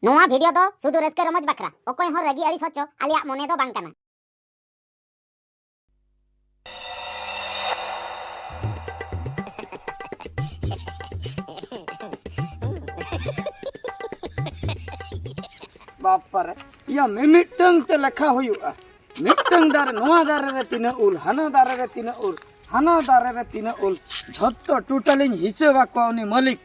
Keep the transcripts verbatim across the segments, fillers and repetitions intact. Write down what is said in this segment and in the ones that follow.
ᱱᱚᱣᱟ ᱵᱷᱤᱰᱤᱭᱳ ᱫᱚ ᱥᱩᱫᱷᱩ ᱨᱟᱹᱥᱠᱟᱹ ᱨᱚᱢᱚᱡᱽ ᱵᱟᱠᱷᱨᱟ, ᱚᱠᱚᱭ ᱦᱚᱸ ᱨᱟᱹᱜᱤ ᱟᱹᱲᱤᱥ ᱦᱚᱪᱚ ᱟᱞᱮᱭᱟᱜ ᱢᱚᱱᱮ ᱫᱚ ᱵᱟᱝ ᱠᱟᱱᱟ᱾ ᱵᱟᱯᱟᱨᱮ, ᱭᱟ ᱢᱤᱢᱤᱫᱴᱟᱝ ᱛᱮ ᱞᱮᱠᱷᱟ ᱦᱩᱭᱩᱜᱼᱟ᱾ ᱢᱤᱫᱴᱟᱝ ᱫᱟᱨᱮ, ᱱᱚᱣᱟ ᱫᱟᱨᱮ ᱨᱮ ᱛᱤᱱᱟᱹᱜ ᱩᱞ, ᱦᱟᱱᱟ ᱫᱟᱨᱮ ᱨᱮ ᱛᱤᱱᱟᱹᱜ ᱩᱞ, ᱦᱟᱱᱟ ᱫᱟᱨᱮ ᱨᱮ ᱛᱤᱱᱟᱹᱜ ᱩᱞ, ᱡᱷᱚᱛᱚ ᱴᱳᱴᱟᱞᱤᱧ ᱦᱤᱥᱟᱹᱵ ᱟᱠᱚᱣᱟ ᱩᱱᱤ ᱢᱟᱹᱞᱤᱠ᱾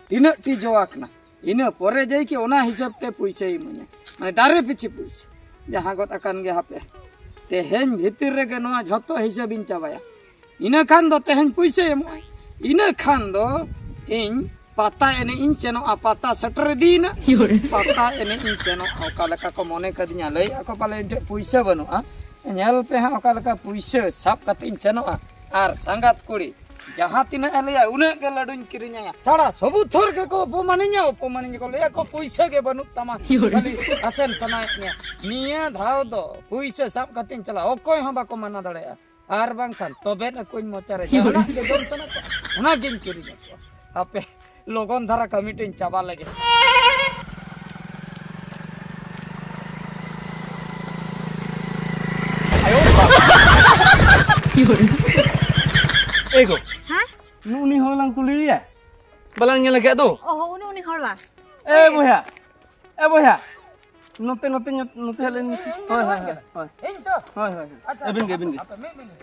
ᱛᱤᱱᱟᱹᱜ ᱴᱤ ᱡᱚ ᱟᱠᱟᱱᱟ, ᱤᱱᱟᱹ ᱯᱚᱨᱮ ᱡᱟᱭ ᱠᱤ ᱚᱱᱟ ᱦᱤᱥᱟᱹᱵ ᱛᱮ ᱯᱩᱭᱥᱟᱹᱭ ᱤᱢᱟᱹᱧᱟ, ᱢᱟᱱᱮ ᱫᱟᱨᱮ ᱯᱤᱪᱷᱤ ᱯᱩᱭᱥᱟᱹ᱾ ᱡᱟᱦᱟᱸ ᱜᱚᱫ ᱟᱠᱟᱱ ᱜᱮ ᱦᱟᱯᱮ, ᱛᱮᱦᱮᱧ ᱵᱷᱤᱛᱤᱨ ᱨᱮᱜᱮ ᱱᱚᱣᱟ ᱡᱷᱚᱛᱚ ᱦᱤᱥᱟᱹᱵ ᱤᱧ ᱪᱟᱵᱟᱭᱟ᱾ ᱤᱱᱟᱹ ᱠᱷᱟᱱ ᱫᱚ ᱛᱮᱦᱮᱧ ᱯᱩᱭᱥᱟᱹᱭ ᱮᱢᱚᱜᱼᱟᱭ, ᱤᱱᱟᱹ ᱠᱷᱟᱱ ᱫᱚ ᱤᱧ ᱯᱟᱛᱟ ᱮᱱᱮᱡ ᱤᱧ ᱥᱮᱱᱚᱜᱼᱟ᱾ ᱯᱟᱛᱟ ᱥᱮᱴᱮᱨ ᱤᱫᱤᱭᱮᱱᱟ, ᱯᱟᱛᱟ ᱮᱱᱮᱡ ᱤᱧ ᱥᱮᱱᱚᱜᱼᱟ᱾ ᱚᱠᱟ ᱞᱮᱠᱟ ᱠᱚ ᱢᱚᱱᱮ ᱠᱟᱫᱤᱧᱟ, ᱞᱟᱹᱭ ᱟᱠᱚ ᱯᱟᱞᱮ ᱤᱧ ᱴᱷᱮᱱ ᱯᱩᱭᱥᱟᱹ ᱵᱟᱹᱱᱩᱜᱼᱟ᱾ ᱧᱮᱞ ᱯᱮ ᱦᱟᱸᱜ ᱚᱠᱟ ᱞᱮᱠᱟ ᱯᱩᱭᱥᱟᱹ ᱥᱟᱵ ᱠᱟᱛᱮ ᱤᱧ ᱥᱮᱱᱚᱜᱼᱟ᱾ ᱟᱨ ᱥᱟᱸᱜᱟᱛ ᱠᱩᱲᱤ ᱡᱟᱦᱟᱸ ᱛᱤᱱᱟᱹᱜ ᱮ ᱞᱟᱹᱭᱟ, ᱩᱱᱟᱹᱜ ᱜᱮ ᱞᱟᱹᱰᱩᱧ ᱠᱤᱨᱤᱧᱟᱭᱟ᱾ ᱥᱟᱲᱟ ᱥᱚᱵᱩ ᱛᱷᱚᱨ ᱜᱮᱠᱚ ᱚᱯᱚᱢᱟᱱᱤᱧᱟ, ᱚᱯᱚᱢᱟᱱᱤᱧᱟ ᱠᱚ, ᱞᱟᱹᱭᱟ ᱠᱚ, "ᱯᱩᱭᱥᱟᱹ ᱜᱮ ᱵᱟᱹᱱᱩᱜ ᱛᱟᱢᱟ, ᱠᱷᱟᱹᱞᱤ ᱟᱥᱮᱱ ᱥᱟᱱᱟᱭᱮᱫ ᱢᱮᱭᱟ᱾" ᱱᱤᱭᱟᱹ ᱫᱷᱟᱣ ᱫᱚ ᱯᱩᱭᱥᱟᱹ ᱥᱟᱵ ᱠᱟᱛᱮᱧ ᱪᱟᱞᱟᱜᱼᱟ, ᱚᱠᱚᱭ ᱦᱚᱸ ᱵᱟᱠᱚ ᱢᱟᱱᱟ ᱫᱟᱲᱮᱭᱟᱜᱼᱟ᱾ ᱟᱨ ᱵᱟᱝᱠᱷᱟᱱ ᱛᱚᱵᱮ ᱱᱟᱠᱚᱧ ᱢᱚᱪᱟᱨᱮ ᱡᱟᱦᱟᱱᱟᱜ ᱜᱮ ᱡᱚᱢ ᱥᱟᱱᱟ ᱠᱚᱣᱟ, ᱚᱱᱟᱜᱤᱧ ᱠᱤᱨᱤᱧ ᱟᱠᱚᱣᱟ᱾ ᱦᱟᱯᱮ, ᱞᱚᱜᱚᱱ ᱫᱷᱟᱨᱟ ᱠᱟᱹᱢᱤ ᱴᱟᱜ ᱤᱧ ᱪᱟᱵᱟ ᱞᱮᱜᱮ᱾ ᱟᱭᱳ ᱵᱟᱵᱟ᱾ ᱮ ᱜᱳ᱾ ᱦᱮᱸ? ᱱᱩᱜ ᱩᱱᱤ ᱦᱚᱲ ᱞᱟᱝ ᱠᱩᱞᱤᱭᱮᱭᱟ᱾ ᱵᱟᱞᱟᱝ ᱧᱮᱞ ᱟᱠᱟᱫ ᱫᱚ᱾ ᱚ, ᱩᱱᱤ, ᱩᱱᱤ ᱦᱚᱲ ᱵᱟ? ᱮ ᱵᱚᱭᱦᱟ, ᱮ ᱵᱚᱭᱦᱟ, ᱱᱚᱛᱮ, ᱱᱚᱛᱮ, ᱱᱚᱛᱮ ᱦᱮᱡ ᱞᱮᱱ ᱜᱮ᱾ ᱦᱳᱭ, ᱦᱳᱭ, ᱦᱳᱭ, ᱦᱳᱭ᱾ ᱤᱧ ᱛᱚ? ᱦᱳᱭ, ᱦᱳᱭ, ᱦᱳᱭ᱾ ᱟᱪᱪᱷᱟ, ᱟᱹᱵᱤᱱ ᱜᱮ, ᱟᱹᱵᱤᱱ ᱜᱮ᱾ ᱟᱯᱮ ᱢᱤᱫ ᱢᱤᱱᱤᱴ᱾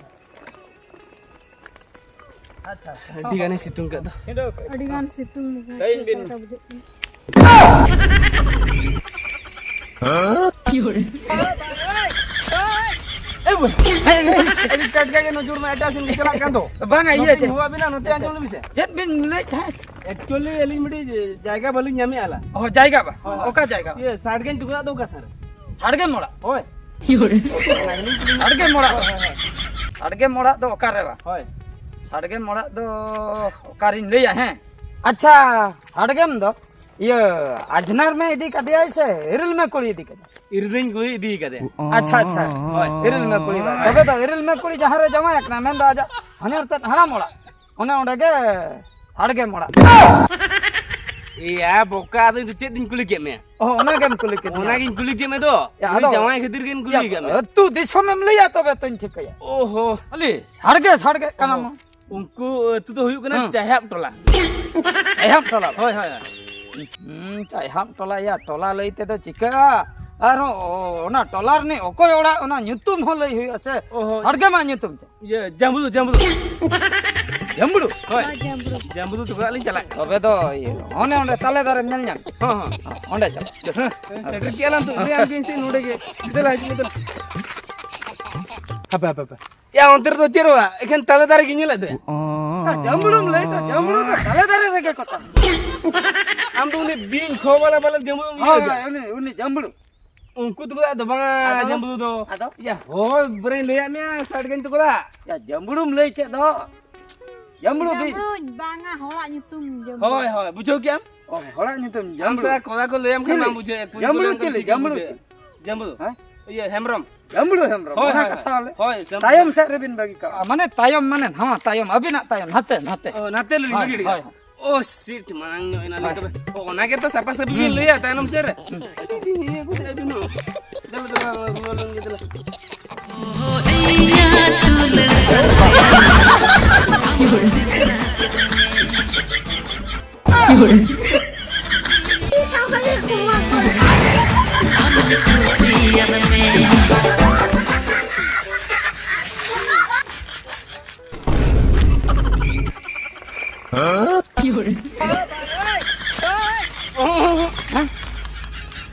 ᱟᱪᱪᱷᱟ᱾ ᱟᱹᱰᱤ ᱜᱟᱱᱮ ᱥᱤᱛᱩᱝ ᱠᱟᱫ ᱫᱚ᱾ ᱟᱹᱰᱤ ᱜᱟᱱ ᱥᱤᱛᱩᱝ ᱞᱮᱠᱟ ᱴᱟᱭᱤᱢ ᱵᱤᱱ᱾ ᱪᱮᱫ ᱞᱮᱠᱟ ᱵᱩᱡᱷᱟᱹᱜ ᱠᱟᱱᱟ? ᱮ ᱵᱚᱭᱦᱟ, ᱟᱹᱰᱤ ᱴᱟᱴᱠᱟ ᱜᱮ ᱱᱚᱡᱚᱨ ᱢᱟ ᱮᱴᱟᱜ ᱥᱮᱱ ᱜᱮ ᱪᱟᱞᱟᱜ ᱠᱟᱱ ᱫᱚ᱾ ᱵᱟᱝᱟ, ᱤᱭᱟᱹ ᱱᱚᱛᱮᱧ ᱪᱮᱫ? ᱦᱚᱦᱚᱣᱟᱵᱤᱱᱟ, ᱱᱚᱛᱮ ᱟᱸᱡᱚᱢ ᱞᱮᱵᱤᱱ ᱥᱮ᱾ ᱪᱮᱫ ᱵᱤᱱ ᱞᱟᱹᱭᱮᱫ ᱛᱟᱦᱮᱸᱫ? Actually, ᱟᱹᱞᱤᱧ ᱢᱤᱫᱴᱤᱡ ᱡᱟᱭᱜᱟ ᱵᱟᱹᱞᱤᱧ ᱧᱟᱢᱮᱫᱼᱟ ᱞᱟ᱾ ᱚ, ᱡᱟᱭᱜᱟ ᱵᱟ? ᱦᱳᱭ, ᱦᱳᱭ᱾ ᱚᱠᱟ ᱡᱟᱭᱜᱟ ᱵᱟ? ᱤᱭᱟᱹ, ᱥᱟᱰᱜᱮᱧ ᱛᱩᱠᱟᱹ ᱫᱚ ᱚᱠᱟ ᱥᱮᱱ ᱨᱮ? ᱥᱟᱰᱜᱮᱢ ᱚᱲᱟᱜ? ᱦᱳᱭ᱾ ᱥᱟᱰᱜᱮᱢ ᱚᱲᱟᱜ ᱫᱚ? ᱦᱳᱭ, ᱦᱳᱭ, ᱦᱳᱭ᱾ ᱥᱟᱰᱜᱮᱢ ᱚᱲᱟᱜ ᱫᱚ ᱚᱠᱟᱨᱤᱧ ᱞᱟᱹᱭᱟ, ᱦᱮᱸ? ᱟᱪᱪᱷᱟ, ᱥᱟᱰᱜᱮᱢ ᱫᱚ ᱤᱭᱟᱹ ᱟᱡᱷᱱᱟᱨ ᱢᱮ ᱤᱫᱤ ᱠᱟᱫᱮᱭᱟᱭ ᱥᱮ ᱤᱨᱤᱞ ᱢᱮ ᱠᱩᱲᱤ ᱤᱫᱤ ᱠᱟᱫᱮᱭᱟ? ᱤᱨᱤᱞᱤᱧ ᱠᱩᱲᱤ ᱤᱫᱤ ᱠᱟᱫᱮᱭᱟ᱾ ᱟᱪᱪᱷᱟ, ᱟᱪᱪᱷᱟ᱾ ᱦᱳᱭ᱾ ᱤᱨᱤᱞ ᱢᱮ ᱠᱩᱲᱤ ᱵᱟ᱾ ᱛᱚᱵᱮ ᱫᱚ ᱤᱨᱤᱞ ᱢᱮ ᱠᱩᱲᱤ ᱡᱟᱦᱟᱸ ᱨᱮ ᱡᱟᱶᱟᱭ ᱟᱠᱟᱱᱟ, ᱢᱮᱱᱫᱚ ᱟᱡᱟᱜ ᱦᱚᱧᱦᱟᱨ ᱛᱮᱫ ᱦᱟᱲᱟᱢ ᱚᱲᱟᱜ, ᱚᱱᱮ ᱚᱸᱰᱮ ᱜᱮ ᱥᱟᱰᱜᱮᱢ ᱚᱲᱟᱜ᱾ ᱮᱭᱟ ᱵᱚᱠᱟ, ᱟᱫᱚ ᱤᱧ ᱫᱚ ᱪᱮᱫ ᱤᱧ ᱠᱩᱞᱤ ᱠᱮᱫ ᱢᱮᱭᱟ? ᱚ, ᱚᱱᱟ ᱜᱮᱢ ᱠᱩᱞᱤ ᱠᱮᱫᱤᱧᱟ᱾ ᱚᱱᱟᱜᱤᱧ ᱠᱩᱞᱤ ᱠᱮᱫ ᱢᱮ ᱫᱚ᱾ ᱭᱟ, ᱩᱱᱤ ᱟᱫᱚ ᱡᱟᱶᱟᱭ ᱠᱷᱟᱹᱛᱤᱨ ᱜᱮᱧ ᱠᱩᱞᱤ ᱭᱟ, ᱠᱮᱫ ᱢᱮ᱾ ᱟᱹᱛᱩ ᱫᱤᱥᱚᱢᱮᱢ ᱞᱟᱹᱭᱟ ᱛᱚᱵᱮ ᱛᱚᱧ ᱴᱷᱤᱠᱟᱹᱭᱟ᱾ ᱚᱦᱚ᱾ ᱟᱞᱮ ᱥᱟᱲᱜᱮ ᱥᱟᱲᱜᱮ ᱠᱟᱱᱟ ᱚᱦᱚ᱾ ᱢᱟ᱾ ᱩᱱᱠᱩ ᱟᱹᱛᱩ ᱫᱚ ᱦᱩᱭᱩᱜ ᱠᱟᱱᱟ ᱦᱮᱸ᱾ ᱪᱟᱭᱦᱟᱵ ᱴᱚᱞᱟ᱾ ᱪᱟᱭᱦᱟᱵ ᱴᱚᱞᱟ? ᱦᱳᱭ, ᱦᱳᱭ, ᱦᱳᱭ᱾ ᱦᱩᱸ, ᱪᱟᱭᱦᱟᱵ ᱴᱚᱞᱟ ᱭᱟ, ᱴᱚᱞᱟ ᱞᱟᱹᱭ ᱛᱮᱫᱚ ᱪᱤᱠᱟᱹᱜᱼᱟ? ᱟᱨᱦᱚᱸ ᱚᱱᱟ ᱴᱚᱞᱟ ᱨᱤᱱᱤᱡ ᱚᱠᱚᱭ ᱚᱲᱟᱜ, ᱚᱱᱟ ᱧᱩᱛᱩᱢ ᱦᱚᱸ ᱞᱟᱹᱭ ᱦᱩᱭᱩᱜᱼᱟ ᱥᱮ? ᱚᱦᱚ᱾ ᱥᱟᱲᱜᱮ ᱢᱟ ᱧᱩᱛᱩᱢ ᱪᱮᱫ? ᱤᱭᱟᱹ, ᱡᱟᱢᱵᱩᱫᱩ, ᱡᱟᱢᱵᱩᱫᱩ᱾ ᱡᱟᱢᱵᱩᱲᱩ? ᱦᱳᱭ᱾ ᱦᱳᱭ, ᱡᱟᱢᱵᱩᱲᱩ᱾ ᱡᱟᱢᱵᱩᱫᱩ ᱛᱟᱠᱚ ᱚᱲᱟᱜ ᱞᱤᱧ ᱪᱟᱞᱟᱜ ᱠᱟᱱᱟ᱾ ᱛᱚᱵᱮ ᱫᱚ ᱤᱭᱟᱹ, ᱚᱱᱮ ᱚᱸᱰᱮ ᱛᱟᱞᱮ ᱫᱟᱨᱮᱢ ᱧᱮᱞ ᱧᱟᱢ? ᱦᱚᱸ, ᱦᱚᱸ᱾ ᱦᱚᱸ, ᱚᱸᱰᱮ ᱪᱟᱞᱟᱜ᱾ ᱦᱮᱸ, ᱥᱮᱴᱮᱨ ᱠᱮᱜᱼᱟ ᱞᱟᱝ ᱛᱚ, ᱞᱟᱹᱭᱟᱢ ᱜᱤᱧ ᱥᱮ ᱱᱚᱰᱮ ᱜᱮ᱾ ᱫᱮᱞᱟ, ᱦᱤᱡᱩᱜ ᱢᱮ, ᱫᱮᱞᱟ᱾ ᱦᱟᱯᱮ, ᱦᱟᱯᱮ, ᱦᱟᱯᱮ᱾ ᱭᱟ, ᱚᱱᱛᱮ ᱨᱮᱫᱚ ᱪᱮᱫ ᱦᱚᱸ ᱵᱟᱝ, ᱮᱠᱷᱮᱱ ᱛᱟᱞᱮ ᱫᱟᱨᱮ ᱜᱮ ᱧᱮᱞᱮᱫ ᱫᱚᱭᱟ᱾ ᱡᱟᱢᱵᱩᱲᱩᱢ ᱞᱟᱹᱭ ᱫᱚ, ᱡᱟᱢᱵᱩᱲᱩ ᱫᱚ ᱛᱟᱞᱮ ᱫᱟᱨᱮ ᱨᱮᱜᱮ ᱠᱚ ᱛᱟᱦᱮᱱᱟ᱾ ᱟᱢ ᱫᱚ ᱩᱱᱤ ᱵᱤᱧ ᱠᱷᱚ ᱵᱟᱞᱟ ᱵᱟᱞᱟ ᱡᱟᱢᱵᱩᱲᱩᱢ ᱦᱳᱭ, ᱤᱭᱟᱹᱭᱮᱫᱟ᱾ ᱦᱳᱭ, ᱩᱱᱤ, ᱩᱱᱤ ᱡᱟᱢᱵᱩᱲᱩ᱾ ᱩᱱᱠᱩ ᱛᱟᱠᱚ ᱫᱚ ᱵᱟᱝᱟ, ᱟᱫᱚ? ᱡᱟᱢᱵᱩᱲᱩ ᱫᱚ᱾ ᱟᱫᱚ? ᱭᱟ, ᱦᱚᱲ ᱵᱚᱨᱮᱧ ᱞᱟᱹᱭᱟᱫ ᱢᱮᱭᱟ, ᱥᱟᱰᱜᱮᱧ ᱛᱟᱠᱚ ᱫᱚ᱾ ᱭᱟ, ᱡᱟᱢᱵᱩᱲᱩᱢ ᱞᱟᱹᱭ ᱠᱮᱫ ᱫᱚ᱾ ᱡᱟᱢᱵᱩᱲᱩ ᱵᱤᱧ᱾ ᱡᱟᱢᱵᱩᱲᱩᱧ ᱵᱟᱝᱟ, ᱦᱚᱲᱟᱜ ᱧᱩᱛᱩᱢ ᱡᱟᱢᱵᱩᱲᱩ᱾ ᱦᱳᱭ, ᱦᱳᱭ, ᱵᱩᱡᱷᱟᱹᱣ ᱠᱮᱜᱼᱟᱢ? ᱚ, ᱦᱚᱲᱟᱜ ᱧᱩᱛᱩᱢ ᱟᱢ ᱡᱟᱢᱵᱩᱲᱩ᱾ ᱥᱟᱞᱟ ᱠᱚᱫᱟ ᱠᱚ ᱞᱟᱹᱭᱟᱢ ᱠᱷᱟᱱ ᱪᱤᱞᱤ? ᱵᱟᱢ ᱵᱩᱡᱷᱟᱹᱣᱮᱫ, ᱠᱩᱞᱤ ᱡᱟᱢᱵᱩᱲᱩ ᱞᱮᱢ ᱠᱷᱟᱱ ᱪᱤᱞᱤ? ᱴᱷᱤᱠᱮᱢ ᱡᱟᱢᱵᱩᱲᱩ ᱵᱩᱡᱷᱟᱹᱣᱮᱫ᱾ ᱪᱤᱞᱤ? ᱡᱟᱢᱵᱩᱲᱩ᱾ ᱦᱮᱸ? ᱤᱭᱟᱹ, ᱦᱮᱢᱵᱨᱚᱢ᱾ ᱦᱳᱭ, ᱚᱱᱟ ᱦᱳᱭ, ᱠᱟᱛᱷᱟ ᱦᱳᱭ᱾ ᱵᱚᱞᱮ᱾ ᱦᱳᱭ, ᱡᱟᱢᱵᱩᱲᱩ᱾ ᱛᱟᱭᱚᱢ ᱥᱮᱫ ᱨᱮᱵᱤᱱ ᱵᱟᱹᱜᱤ ᱠᱟᱜᱼᱟ᱾ ᱢᱟᱱᱮ ᱛᱟᱭᱚᱢ, ᱢᱟᱱᱮ ᱱᱟᱣᱟ ᱛᱟᱭᱚᱢ, ᱟᱹᱵᱤᱱᱟᱜ ᱛᱟᱭᱚᱢ, ᱱᱟᱛᱮ, ᱱᱟᱛᱮ᱾ ᱚ, ᱱᱟᱛᱮ ᱨᱮᱞᱤᱧ ᱦᱳᱭ, ᱵᱟᱹᱜᱤ ᱦᱚᱴᱚ ᱦᱳᱭ, ᱠᱟᱜᱼᱟ᱾ ᱦᱳᱭ᱾ ᱚ, ᱥᱤᱴ, ᱢᱟᱲᱟᱝ ᱧᱚᱜ ᱮᱱᱟᱞᱤᱧ ᱦᱳᱭ᱾ ᱛᱚᱵᱮ᱾ ᱚ, ᱚᱱᱟ ᱜᱮᱛᱚ ᱥᱟᱯᱷᱟ ᱥᱟᱹᱯᱷᱤ ᱵᱤᱱ ᱦᱩᱸ᱾ ᱞᱟᱹᱭᱟ ᱛᱟᱭᱱᱚᱢ ᱥᱮᱫ ᱨᱮ᱾ ᱦᱩᱸ᱾ ᱤᱧ ᱱᱤᱭᱟᱹ ᱠᱚ ᱪᱮᱫ ᱵᱤᱱ ᱦᱚᱸ? ᱫᱮᱞᱟ, ᱫᱮᱞᱟ, ᱨᱩᱣᱟᱹᱲ ᱞᱮᱱ ᱜᱮ, ᱫᱮᱞᱟ᱾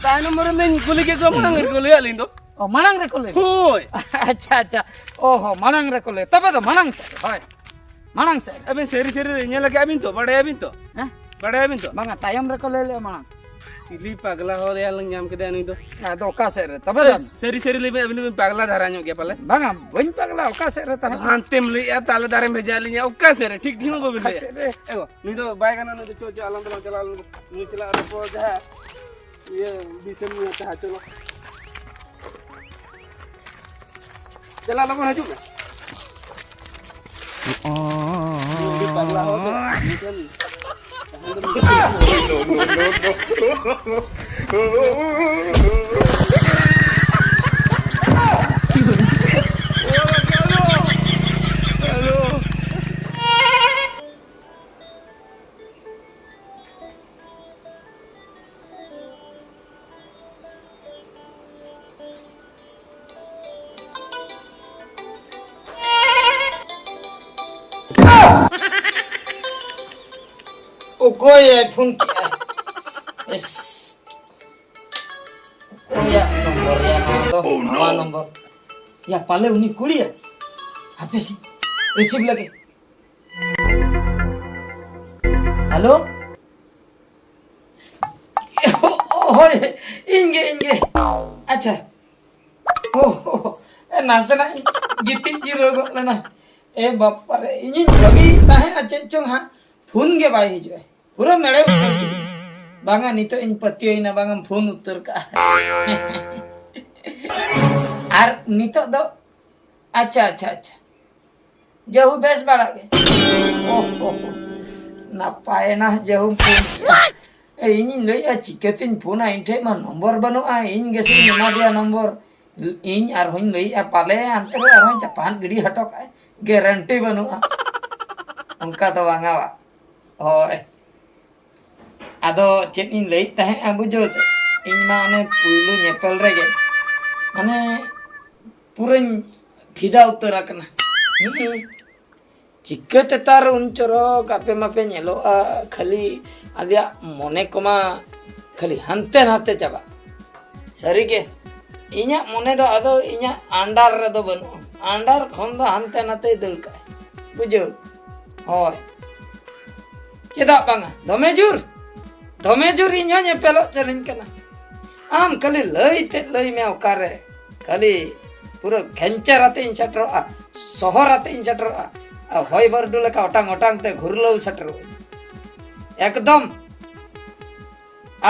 ᱛᱟᱭᱱᱚᱢ ᱨᱮ ᱞᱤᱧ ᱠᱩᱞᱤ ᱠᱮᱫ ᱠᱚᱣᱟ, ᱢᱟᱲᱟᱝ ᱨᱮᱠᱚ ᱞᱟᱹᱭᱟᱫ ᱞᱤᱧ ᱫᱚ᱾ ᱚ, ᱢᱟᱲᱟᱝ ᱨᱮᱠᱚ ᱞᱟᱹᱭ? ᱦᱳᱭ᱾ ᱟᱪᱪᱷᱟ, ᱟᱪᱪᱷᱟ᱾ ᱚ ᱦᱚᱸ, ᱢᱟᱲᱟᱝ ᱨᱮᱠᱚ ᱞᱟᱹᱭ᱾ ᱛᱚᱵᱮ ᱫᱚ ᱢᱟᱲᱟᱝ ᱥᱮᱫ ᱨᱮ, ᱦᱳᱭ᱾ ᱢᱟᱲᱟᱝ ᱥᱮᱫ ᱨᱮ᱾ ᱟᱹᱵᱤᱱ ᱥᱟᱹᱨᱤ ᱥᱟᱹᱨᱤ ᱧᱮᱞ ᱠᱟᱜ ᱵᱤᱱ ᱛᱚ, ᱵᱟᱲᱟᱭᱟᱵᱤᱱ ᱛᱚ? ᱦᱮᱸ? ᱵᱟᱲᱟᱭᱟᱵᱤᱱ ᱛᱚ? ᱵᱟᱝᱟ, ᱛᱟᱭᱚᱢ ᱨᱮᱠᱚ ᱞᱟᱹᱭ ᱞᱮᱜᱼᱟ ᱢᱟᱲᱟᱝ᱾ ᱪᱤᱞᱤ ᱯᱟᱜᱽᱞᱟ ᱦᱚᱲ ᱭᱟ ᱞᱟᱝ ᱧᱟᱢ ᱠᱮᱫᱮᱭᱟ ᱱᱩᱭ ᱫᱚ? ᱟᱫᱚ ᱚᱠᱟ ᱥᱮᱫ ᱨᱮ? ᱛᱚᱵᱮ ᱮ, ᱫᱚ ᱥᱟᱹᱨᱤ ᱥᱟᱹᱨᱤ ᱞᱟᱹᱭ ᱵᱤᱱ, ᱟᱹᱵᱤᱱ ᱫᱚᱵᱤᱱ ᱯᱟᱜᱽᱞᱟ ᱫᱷᱟᱨᱟ ᱧᱚᱜ ᱜᱮᱭᱟ ᱯᱟᱞᱮ? ᱵᱟᱝᱟ, ᱵᱟᱹᱧ ᱯᱟᱜᱽᱞᱟ, ᱚᱠᱟ ᱥᱮᱫ ᱨᱮ ᱟᱫᱚ ᱛᱟᱦᱮᱸ? ᱦᱟᱱᱛᱮᱢ ᱞᱟᱹᱭᱮᱜᱼᱟ, ᱛᱟᱞᱮ ᱫᱟᱨᱮᱢ ᱵᱷᱮᱡᱟ ᱞᱤᱧᱟ, ᱚᱠᱟ ᱥᱮᱫ ᱨᱮ? ᱴᱷᱤᱠ ᱴᱷᱤᱠ ᱦᱚᱸ ᱵᱟᱹᱵᱤᱱ ᱚᱠᱟ ᱞᱟᱹᱭᱮᱜᱼᱟ᱾ ᱥᱮᱫ ᱨᱮ? ᱮ ᱜᱚ, ᱱᱩᱭ ᱫᱚ ᱵᱟᱭ ᱜᱟᱱᱚᱜᱼᱟ, ᱱᱩᱭ ᱫᱚ ᱪᱚ, ᱪᱚ, ᱟᱞᱟᱝ ᱫᱚᱞᱟᱝ ᱪᱟᱞᱟᱜᱼᱟ, ᱟᱞᱟᱝ ᱫᱚ᱾ ᱱᱩᱭ ᱥᱟᱞᱟᱜ ᱨᱚᱯᱚᱲ ᱡᱟᱦᱟᱸ, ᱤᱭᱟᱹ, ᱵᱤᱥᱮᱢ ᱧᱩᱭᱟ ᱛᱟᱦᱮᱸ, ᱪᱚᱞᱚ᱾ ᱫᱮᱞᱟ, ᱞᱚᱜᱚᱱ ᱦᱤᱡᱩᱜ ᱢᱮ᱾ ᱩᱱᱤ ᱯᱟᱜᱽᱞᱟ ᱦᱚᱲ ᱫᱚ, ᱩᱱᱤ ᱴᱷᱮᱱ ᱚᱠᱚᱭᱮ ᱯᱷᱳᱱ ᱠᱮᱜᱼᱟ? ᱮᱥ, ᱚᱠᱚᱭᱟᱜ ᱱᱚᱢᱵᱚᱨ ᱭᱟ ᱱᱚᱣᱟ ᱫᱚ? Oh, no. ᱱᱟᱣᱟ ᱱᱚᱢᱵᱚᱨ᱾ ᱭᱟ, ᱯᱟᱞᱮ ᱩᱱᱤ ᱠᱩᱲᱤᱭᱟ᱾ ᱦᱟᱯᱮ ᱥᱮ, ᱨᱤᱥᱤᱵᱷ ᱞᱮᱜᱮ᱾ ᱦᱮᱞᱳ? ᱦᱳᱭ, ᱤᱧ ᱜᱮ, ᱤᱧ ᱜᱮ᱾ ᱟᱪᱪᱷᱟ᱾ ᱳ, ᱱᱟᱥᱮᱱᱟᱜ ᱤᱧ ᱜᱤᱛᱤᱡ ᱡᱤᱨᱟᱹᱣ ᱜᱚᱫ ᱞᱮᱱᱟ᱾ ᱮ ᱵᱟᱯᱟᱨᱮ, ᱤᱧᱤᱧ ᱵᱷᱟᱹᱵᱤᱭᱮᱫ ᱛᱟᱦᱮᱸᱫ ᱪᱮᱫ ᱪᱚᱝ ᱦᱟᱸᱜ, ᱯᱷᱳᱱ ᱜᱮ ᱵᱟᱭ ᱦᱤᱡᱩᱜᱼᱟ᱾ ᱯᱩᱨᱟᱹ ᱢᱮᱲᱮ ᱩᱛᱟᱹᱨ ᱠᱤᱫᱤᱧᱟ᱾ ᱵᱟᱝᱟ, ᱱᱤᱛᱚᱜ ᱤᱧ ᱯᱟᱹᱛᱭᱟᱹᱣ ᱮᱱᱟ, ᱵᱟᱝᱟᱢ ᱯᱷᱳᱱ ᱩᱛᱟᱹᱨ ᱠᱟᱜᱼᱟ᱾ ᱟᱨ ᱱᱤᱛᱚᱜ ᱫᱚ, ᱟᱪᱪᱷᱟ, ᱟᱪᱪᱷᱟ, ᱟᱪᱪᱷᱟ᱾ ᱡᱟᱹᱦᱩ ᱵᱮᱥ ᱵᱟᱲᱟ ᱜᱮ᱾ ᱳᱦ, ᱳᱦ, ᱳᱦ᱾ ᱱᱟᱯᱟᱭᱮᱱᱟ ᱡᱟᱹᱦᱩᱢ ᱯᱷᱳᱱ ᱠᱮᱫᱟ᱾ ᱮ, ᱤᱧᱤᱧ ᱞᱟᱹᱭᱮᱫᱼᱟ, ᱪᱤᱠᱟᱹᱛᱤᱧ ᱯᱷᱳᱱᱟ? ᱤᱧ ᱴᱷᱮᱡ ᱢᱟ ᱱᱚᱢᱵᱚᱨ ᱵᱟᱹᱱᱩᱜᱼᱟ᱾ ᱤᱧ ᱜᱮᱥᱮᱧ ᱮᱢᱟ ᱫᱮᱭᱟ ᱱᱚᱢᱵᱚᱨ᱾ ᱤᱧ ᱟᱨᱦᱚᱸᱧ ᱞᱟᱹᱭᱮᱫᱼᱟ, ᱯᱟᱞᱮ ᱦᱟᱱᱛᱮ ᱨᱮ ᱟᱨᱦᱚᱸᱧ ᱪᱟᱯᱟᱱ ᱜᱤᱰᱤ ᱦᱚᱴᱚ ᱠᱟᱜᱼᱟ᱾ ᱜᱮᱨᱮᱱᱴᱤ ᱵᱟᱹᱱᱩᱜᱼᱟ᱾ ᱚᱱᱠᱟ ᱫᱚ ᱵᱟᱝᱟ ᱵᱟ᱾ ᱦᱳᱭ᱾ ᱟᱫᱚ ᱪᱮᱫ ᱤᱧ ᱞᱟᱹᱭᱮᱫ ᱛᱟᱦᱮᱸᱫᱼᱟ ᱵᱩᱡᱷᱟᱹᱣ ᱥᱮ? ᱤᱧ ᱢᱟ ᱚᱱᱮ ᱯᱩᱭᱞᱩ ᱧᱮᱯᱮᱞ ᱨᱮᱜᱮ ᱢᱟᱱᱮ ᱯᱩᱨᱟᱹᱧ ᱯᱷᱤᱫᱟ ᱩᱛᱟᱹᱨ ᱟᱠᱟᱱᱟ᱾ ᱦᱩᱸ᱾ ᱪᱤᱠᱟᱹᱛᱮ ᱛᱟᱨ ᱩᱱ ᱪᱚᱨᱚᱠ ᱟᱯᱮ ᱢᱟᱯᱮ ᱧᱮᱞᱚᱜᱼᱟ, ᱠᱷᱟᱹᱞᱤ ᱟᱞᱮᱭᱟᱜ ᱢᱚᱱᱮ ᱠᱚᱢᱟ ᱠᱷᱟᱹᱞᱤ ᱦᱟᱱᱛᱮ ᱱᱟᱛᱮ ᱪᱟᱵᱟᱜ᱾ ᱥᱟᱹᱨᱤᱜᱮ, ᱤᱧᱟᱹᱜ ᱢᱚᱱᱮ ᱫᱚ ᱟᱫᱚ ᱤᱧᱟᱹᱜ under ᱨᱮᱫᱚ ᱵᱟᱹᱱᱩᱜᱼᱟ᱾ Under ᱠᱷᱚᱱ ᱫᱚ ᱦᱟᱱᱛᱮ ᱱᱟᱛᱮᱭ ᱫᱟᱹᱲ ᱠᱟᱜᱼᱟ, ᱵᱩᱡᱷᱟᱹᱣ? ᱦᱳᱭ, ᱪᱮᱫᱟᱜ ᱵᱟᱝᱟ? ᱫᱚᱢᱮ ᱡᱳᱨ, ᱫᱚᱢᱮ ᱡᱳᱨ ᱤᱧ ᱦᱚᱸ ᱧᱮᱯᱮᱞᱚᱜ ᱥᱟᱱᱟᱧ ᱠᱟᱱᱟ᱾ ᱟᱢ ᱠᱷᱟᱹᱞᱤ ᱞᱟᱹᱭ ᱛᱮᱫ ᱞᱟᱹᱭ ᱢᱮ, ᱚᱠᱟᱨᱮ? ᱠᱷᱟᱹᱞᱤ ᱯᱩᱨᱟᱹ ᱠᱷᱮᱧᱪᱟᱨ ᱟᱛᱮ ᱤᱧ ᱥᱮᱴᱮᱨᱚᱜᱼᱟ, ᱥᱚᱦᱚᱨ ᱟᱛᱮ ᱤᱧ ᱥᱮᱴᱮᱨᱚᱜᱼᱟ, ᱟᱨ ᱦᱚᱭ ᱵᱟᱹᱨᱰᱩ ᱞᱮᱠᱟ ᱚᱴᱟᱝ ᱚᱴᱟᱝ ᱛᱮ ᱜᱷᱩᱨᱞᱟᱹᱣ ᱥᱮᱴᱮᱨᱚᱜᱼᱟᱹᱧ᱾ ᱮᱠᱫᱚᱢ᱾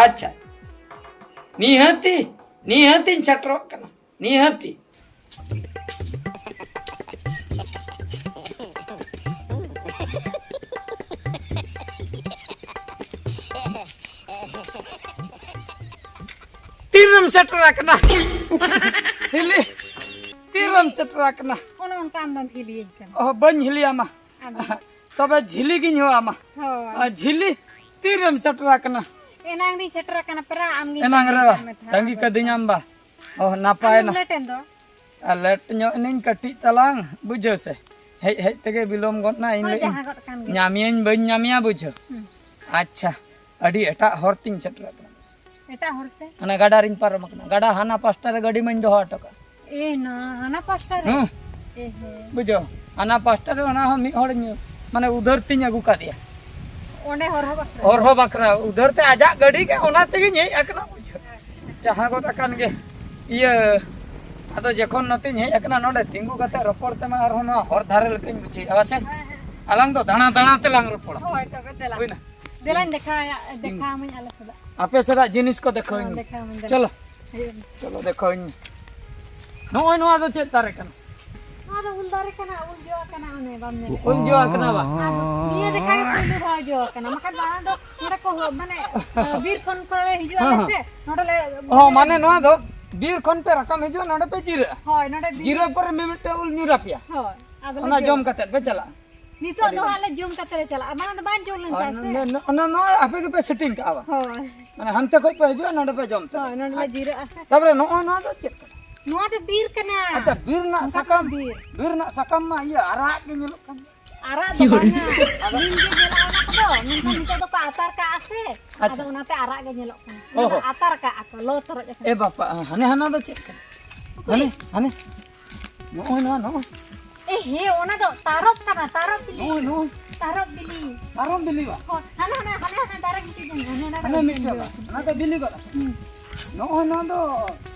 ᱟᱪᱪᱷᱟ, ᱱᱤᱦᱟᱹᱛᱤ, ᱱᱤᱦᱟᱹᱛᱤᱧ ᱥᱮᱴᱮᱨᱚᱜ ᱠᱟᱱᱟ, ᱱᱤᱦᱟᱹᱛᱤ᱾ ᱛᱤᱨᱮᱢ ᱥᱮᱴᱮᱨ ᱟᱠᱟᱱᱟ? ᱦᱤᱞᱤ, ᱛᱤᱨᱮᱢ ᱥᱮᱴᱮᱨ ᱟᱠᱟᱱᱟ? ᱚᱱᱮ ᱚᱱᱠᱟ ᱟᱢ ᱫᱚᱢ ᱦᱤᱞᱤᱭᱟᱹᱧ ᱠᱟᱱᱟ᱾ ᱚ, ᱵᱟᱹᱧ ᱦᱤᱞᱤᱭᱟᱢᱟ᱾ ᱟᱫᱚ? ᱛᱚᱵᱮ ᱡᱷᱤᱞᱤ ᱜᱤᱧ ᱦᱚᱦᱚᱣᱟᱢᱟ᱾ ᱦᱳᱭ᱾ ᱟᱨ ᱡᱷᱤᱞᱤ, ᱛᱤᱨᱮᱢ ᱥᱮᱴᱮᱨ ᱟᱠᱟᱱᱟ? ᱮᱱᱟᱝ ᱨᱤᱧ ᱥᱮᱴᱮᱨ ᱟᱠᱟᱱᱟ, ᱯᱮᱲᱟ, ᱟᱢ ᱜᱤᱧ ᱮᱱᱟᱝ ᱨᱮ ᱛᱟᱺᱜᱤ ᱠᱟᱜ ᱢᱮ ᱛᱟᱦᱮᱸᱫ᱾ ᱛᱟᱺᱜᱤ ᱠᱟᱹᱫᱤᱧᱟᱢ ᱵᱟ᱾ ᱚ, ᱱᱟᱯᱟᱭ ᱟᱢᱮᱢ ᱱᱟ᱾ ᱞᱮᱴ ᱮᱱ ᱫᱚ᱾ ᱟᱨ ᱞᱮᱴ ᱧᱚᱜ ᱮᱱᱟᱹᱧ ᱠᱟᱹᱴᱤᱡ ᱛᱟᱞᱟᱝ, ᱵᱩᱡᱷᱟᱹᱣ ᱥᱮ᱾ ᱦᱮᱡ ᱦᱮᱡ ᱛᱮᱜᱮ ᱵᱤᱞᱚᱢ ᱜᱚᱫ ᱱᱟ, ᱤᱧ ᱦᱳᱭ, ᱞᱟᱹᱭ ᱡᱟᱦᱟᱸ ᱜᱚᱫ ᱠᱟᱱ ᱜᱮ᱾ ᱧᱟᱢᱤᱭᱟᱹᱧ ᱵᱟᱹᱧ ᱧᱟᱢᱤᱭᱟ, ᱵᱩᱡᱷᱟᱹᱣ᱾ ᱦᱩᱸ᱾ ᱟᱪᱪᱷᱟ, ᱟᱹᱰᱤ ᱮᱴᱟᱜ ᱦᱚᱨ ᱛᱤᱧ ᱥᱮᱴᱮᱨ ᱟᱠᱟᱱᱟ᱾ ᱮᱴᱟᱜ ᱦᱚᱨ ᱛᱮ? ᱚᱱᱟ ᱜᱟᱰᱟ ᱨᱤᱧ ᱯᱟᱨᱚᱢ ᱟᱠᱟᱱᱟ᱾ ᱜᱟᱰᱟ ᱦᱟᱱᱟ ᱯᱟᱥᱴᱟ ᱨᱮ ᱜᱟᱹᱰᱤ ᱢᱟᱧ ᱫᱚᱦᱚ ᱦᱚᱴᱚ ᱠᱟᱜᱼᱟ᱾ ᱮ ᱱᱟ, ᱦᱟᱱᱟ ᱯᱟᱥᱴᱟ ᱨᱮ? ᱦᱩᱸ᱾ ᱮ ᱦᱮᱸ᱾ ᱵᱩᱡᱷᱟᱹᱣ? ᱦᱟᱱᱟ ᱯᱟᱥᱴᱟ ᱨᱮ ᱚᱱᱟ ᱦᱚᱸ ᱢᱤᱫ ᱦᱚᱲ ᱧᱩ-, ᱢᱟᱱᱮ ᱩᱫᱷᱟᱹᱨ ᱛᱤᱧ ᱟᱹᱜᱩ ᱠᱟᱫᱮᱭᱟ᱾ ᱚᱸᱰᱮ ᱦᱚᱨᱦᱚ ᱵᱟᱠᱷᱨᱟ? ᱦᱚᱨᱦᱚ ᱵᱟᱠᱷᱨᱟ᱾ ᱩᱫᱷᱟᱹᱨ ᱛᱮ ᱟᱡᱟᱜ ᱜᱟᱹᱰᱤ ᱜᱮ, ᱚᱱᱟ ᱛᱮᱜᱮᱧ ᱦᱮᱡ ᱟᱠᱟᱱᱟ, ᱵᱩᱡᱷᱟᱹᱣ᱾ ᱟᱪᱪᱷᱟ᱾ ᱡᱟᱦᱟᱸ ᱜᱚᱫ ᱟᱠᱟᱱ ᱜᱮ᱾ ᱤᱭᱟᱹ, ᱟᱫᱚ ᱡᱚᱠᱷᱚᱱ ᱱᱚᱛᱮᱧ ᱦᱮᱡ ᱟᱠᱟᱱᱟ, ᱱᱚᱰᱮ ᱛᱤᱸᱜᱩ ᱠᱟᱛᱮ ᱨᱚᱯᱚᱲ ᱛᱮᱢᱟ ᱟᱨᱦᱚᱸ ᱱᱚᱣᱟ ᱦᱚᱨ ᱫᱷᱟᱨᱮ ᱞᱮᱠᱟᱧ ᱵᱩᱡᱷᱟᱹᱣᱮᱫᱼᱟ, ᱵᱟᱪᱮ? ᱦᱮᱸ, ᱦᱮᱸ᱾ ᱟᱞᱟᱝ ᱫᱚ ᱫᱟᱬᱟ ᱫᱟᱬᱟ ᱛᱮᱞᱟᱝ ᱨᱚᱯᱚᱲᱟ᱾ ᱦᱳᱭ, ᱛᱚᱵᱮ ᱫᱮᱞᱟ᱾ ᱦᱩᱭᱱᱟ? ᱫᱮᱞᱟᱧ ᱫᱮᱠᱷᱟᱣᱟ, ᱫᱮᱠᱷᱟᱣᱟᱢᱟᱹᱧ ᱟᱞᱮ ᱥᱮᱫᱟᱜ᱾ ᱟᱯᱮ ᱥᱮᱫᱟᱜ ᱡᱤᱱᱤᱥ ᱠᱚ ᱫᱮᱠᱷᱟᱣᱟᱹᱧ ᱦᱮᱸ, ᱢᱮ᱾ ᱫᱮᱠᱷᱟᱣᱟᱢᱟᱹᱧ, ᱫᱮᱞᱟ᱾ ᱪᱚᱞᱚ᱾ ᱦᱤᱡᱩᱜ ᱢᱮ᱾ ᱪᱚᱞᱚ, ᱫᱮᱠᱷᱟᱣᱟᱹᱧ ᱢᱮ᱾ ᱱᱚᱜᱼᱚᱭ ᱱᱚᱣᱟ ᱫᱚ ᱪᱮᱫ ᱫᱟᱨᱮ ᱠᱟᱱᱟ? ᱱᱚᱣᱟ ᱫᱚ ᱩᱞ ᱫᱟᱨᱮ ᱠᱟᱱᱟ, ᱩᱞ ᱡᱚ ᱟᱠᱟᱱᱟ, ᱚᱱᱮ ᱵᱟᱢ ᱧᱮᱞᱮᱫ? ᱩᱞ ᱡᱚ ᱟᱠᱟᱱᱟ ᱵᱟ? ᱟᱫᱚ ᱱᱤᱭᱟᱹ ᱞᱮᱠᱷᱟ ᱜᱮ ᱯᱩᱭᱞᱩ ᱫᱷᱟᱣ ᱡᱚ ᱟᱠᱟᱱᱟ, ᱵᱟᱠᱷᱟᱱ ᱢᱟᱲᱟᱝ ᱫᱚ ᱱᱚᱰᱮ ᱠᱚ ᱦᱚ-, ᱢᱟᱱᱮ, ᱵᱤᱨ ᱠᱷᱚᱱ ᱠᱚ ᱦᱤᱡᱩᱜ ᱟᱞᱮ ᱦᱮᱸ, ᱦᱮᱸ᱾ ᱥᱮ, ᱱᱚᱰᱮ ᱞᱮ ᱚ, ᱢᱟᱱᱮ ᱱᱚᱣᱟ ᱫᱚ ᱵᱤᱨ ᱠᱷᱚᱱ ᱯᱮ ᱨᱟᱠᱟᱵ ᱦᱤᱡᱩᱜᱼᱟ, ᱱᱚᱰᱮ ᱯᱮ ᱡᱤᱨᱟᱹᱜᱼᱟ? ᱦᱳᱭ, ᱱᱚᱰᱮ ᱵᱤᱨ ᱡᱤᱨᱟᱹ ᱯᱚᱨᱮ ᱢᱤᱢᱤᱫᱴᱟᱝ ᱩᱞ ᱧᱩᱨ ᱟᱯᱮᱭᱟ? ᱦᱳᱭ, ᱟᱫᱚ ᱞᱮ ᱚᱱᱟ ᱡᱚᱢᱟ᱾ ᱡᱚᱢ ᱠᱟᱛᱮ ᱯᱮ ᱪᱟᱞᱟᱜᱼᱟ? ᱱᱤᱛᱚᱜ ᱟᱹᱰᱤ ᱫᱚ ᱱᱟᱯᱟᱭ᱾ ᱦᱟᱸᱜ ᱞᱮ ᱡᱚᱢ ᱠᱟᱛᱮ ᱞᱮ ᱪᱟᱞᱟᱜᱼᱟ, ᱢᱟᱲᱟᱝ ᱫᱚ ᱵᱟᱝ ᱡᱚᱢ ᱞᱮᱱ ᱦᱳᱭ, ᱛᱟᱦᱮᱸ ᱥᱮ? ᱱᱚ-, ᱱᱚ-, ᱚᱱᱟ ᱱᱚᱣᱟ ᱟᱯᱮ ᱜᱮᱯᱮ ᱥᱮᱴᱤᱝ ᱠᱟᱜᱼᱟ ᱵᱟ? ᱦᱳᱭ᱾ ᱢᱟᱱᱮ ᱦᱟᱱᱛᱮ ᱠᱷᱚᱡ ᱯᱮ ᱦᱤᱡᱩᱜᱼᱟ, ᱱᱚᱰᱮ ᱯᱮ ᱡᱚᱢ ᱛᱟᱨᱟ᱾ ᱦᱳᱭ, ᱱᱚᱰᱮ ᱞᱮ ᱟᱪ-, ᱡᱤᱨᱟᱹᱜᱼᱟ ᱥᱮ᱾ ᱛᱟᱯᱚᱨᱮ ᱱᱚᱜᱼᱚᱭ ᱱᱚᱣᱟ ᱫᱚ ᱪᱮᱫ ᱠᱟᱱᱟ? ᱱᱚᱣᱟ ᱫᱚ ᱵᱤᱨ ᱠᱟᱱᱟ᱾ ᱟᱪᱪᱷᱟ, ᱵᱤᱨ ᱨᱮᱱᱟᱜ ᱱᱚᱝᱠᱟ ᱥᱟᱠᱟᱢ, ᱠᱟᱱᱟ ᱵᱤᱨ᱾ ᱵᱤᱨ ᱨᱮᱱᱟᱜ ᱥᱟᱠᱟᱢ ᱢᱟ ᱤᱭᱟᱹ ᱟᱨᱟᱜ ᱜᱮ ᱧᱮᱞᱚᱜ ᱠᱟᱱ᱾ ᱟᱨᱟᱜ ᱫᱚ ᱵᱟᱝᱟ᱾ ᱟᱫᱚ ᱱᱤᱢ ᱜᱮ ᱧᱮᱞᱚᱜᱼᱟ ᱚᱱᱟ ᱠᱚᱫᱚ, ᱢᱮᱱᱠᱷᱟᱱ ᱦᱩᱸ᱾ ᱱᱤᱛᱚᱜ ᱫᱚᱠᱚ ᱟᱛᱟᱨ ᱠᱟᱜᱼᱟ ᱥᱮ, ᱟᱪᱪᱷᱟ᱾ ᱟᱫᱚ ᱚᱱᱟᱛᱮ ᱟᱨᱟᱜ ᱜᱮ ᱧᱮᱞᱚᱜ ᱠᱟᱱᱟ᱾ ᱚᱱᱟ ᱫᱚ ᱚᱦᱚ᱾ ᱟᱛᱟᱨ ᱠᱟᱜᱼᱟ ᱠᱚ, ᱞᱚ ᱛᱚᱨᱚᱡ ᱟᱠᱟᱱᱟ᱾ ᱮ ᱵᱟᱯᱟ, ᱦᱟᱱᱮ ᱦᱟᱱᱟ ᱫᱚ ᱪᱮᱫ ᱠᱟᱱᱟ? ᱦᱟᱱᱮ, ᱦᱟᱱᱮ᱾ ᱱᱚᱜᱼᱚᱭ ᱱᱚᱣᱟ, ᱱᱚᱜᱼᱚᱭ᱾ ᱮ ᱦᱮᱸ, ᱚᱱᱟ ᱫᱚ ᱛᱟᱨᱚᱵ ᱠᱟᱱᱟ, ᱛᱟᱨᱚᱵ ᱵᱤᱞᱤ᱾ ᱱᱚᱜᱼᱚᱭ, ᱱᱚᱜᱼᱚᱭ᱾ ᱛᱟᱨᱚᱵ ᱵᱤᱞᱤ᱾ ᱛᱟᱨᱚᱵ ᱵᱤᱞᱤ ᱵᱟ? ᱦᱳᱭ, ᱦᱟᱱᱮ, ᱦᱟᱱᱮ, ᱦᱟᱱᱮ, ᱦᱟᱱᱮ ᱫᱟᱨᱮ ᱵᱷᱤᱛᱤᱨ ᱨᱮ, ᱦᱟᱱᱮ, ᱦᱟᱱᱮ ᱦᱟᱱᱮ ᱫᱟᱨᱮ ᱢᱤᱫᱴᱮᱡ ᱵᱷᱤᱛᱤᱨ ᱵᱟ? ᱨᱮ᱾ ᱚᱱᱟ ᱫᱚ ᱵᱤᱞᱤ ᱜᱚᱫ ᱟᱠᱟᱱᱟ᱾ ᱦᱩᱸ᱾ ᱱᱚᱜᱼᱚᱭ ᱱᱚᱣᱟ ᱫᱚ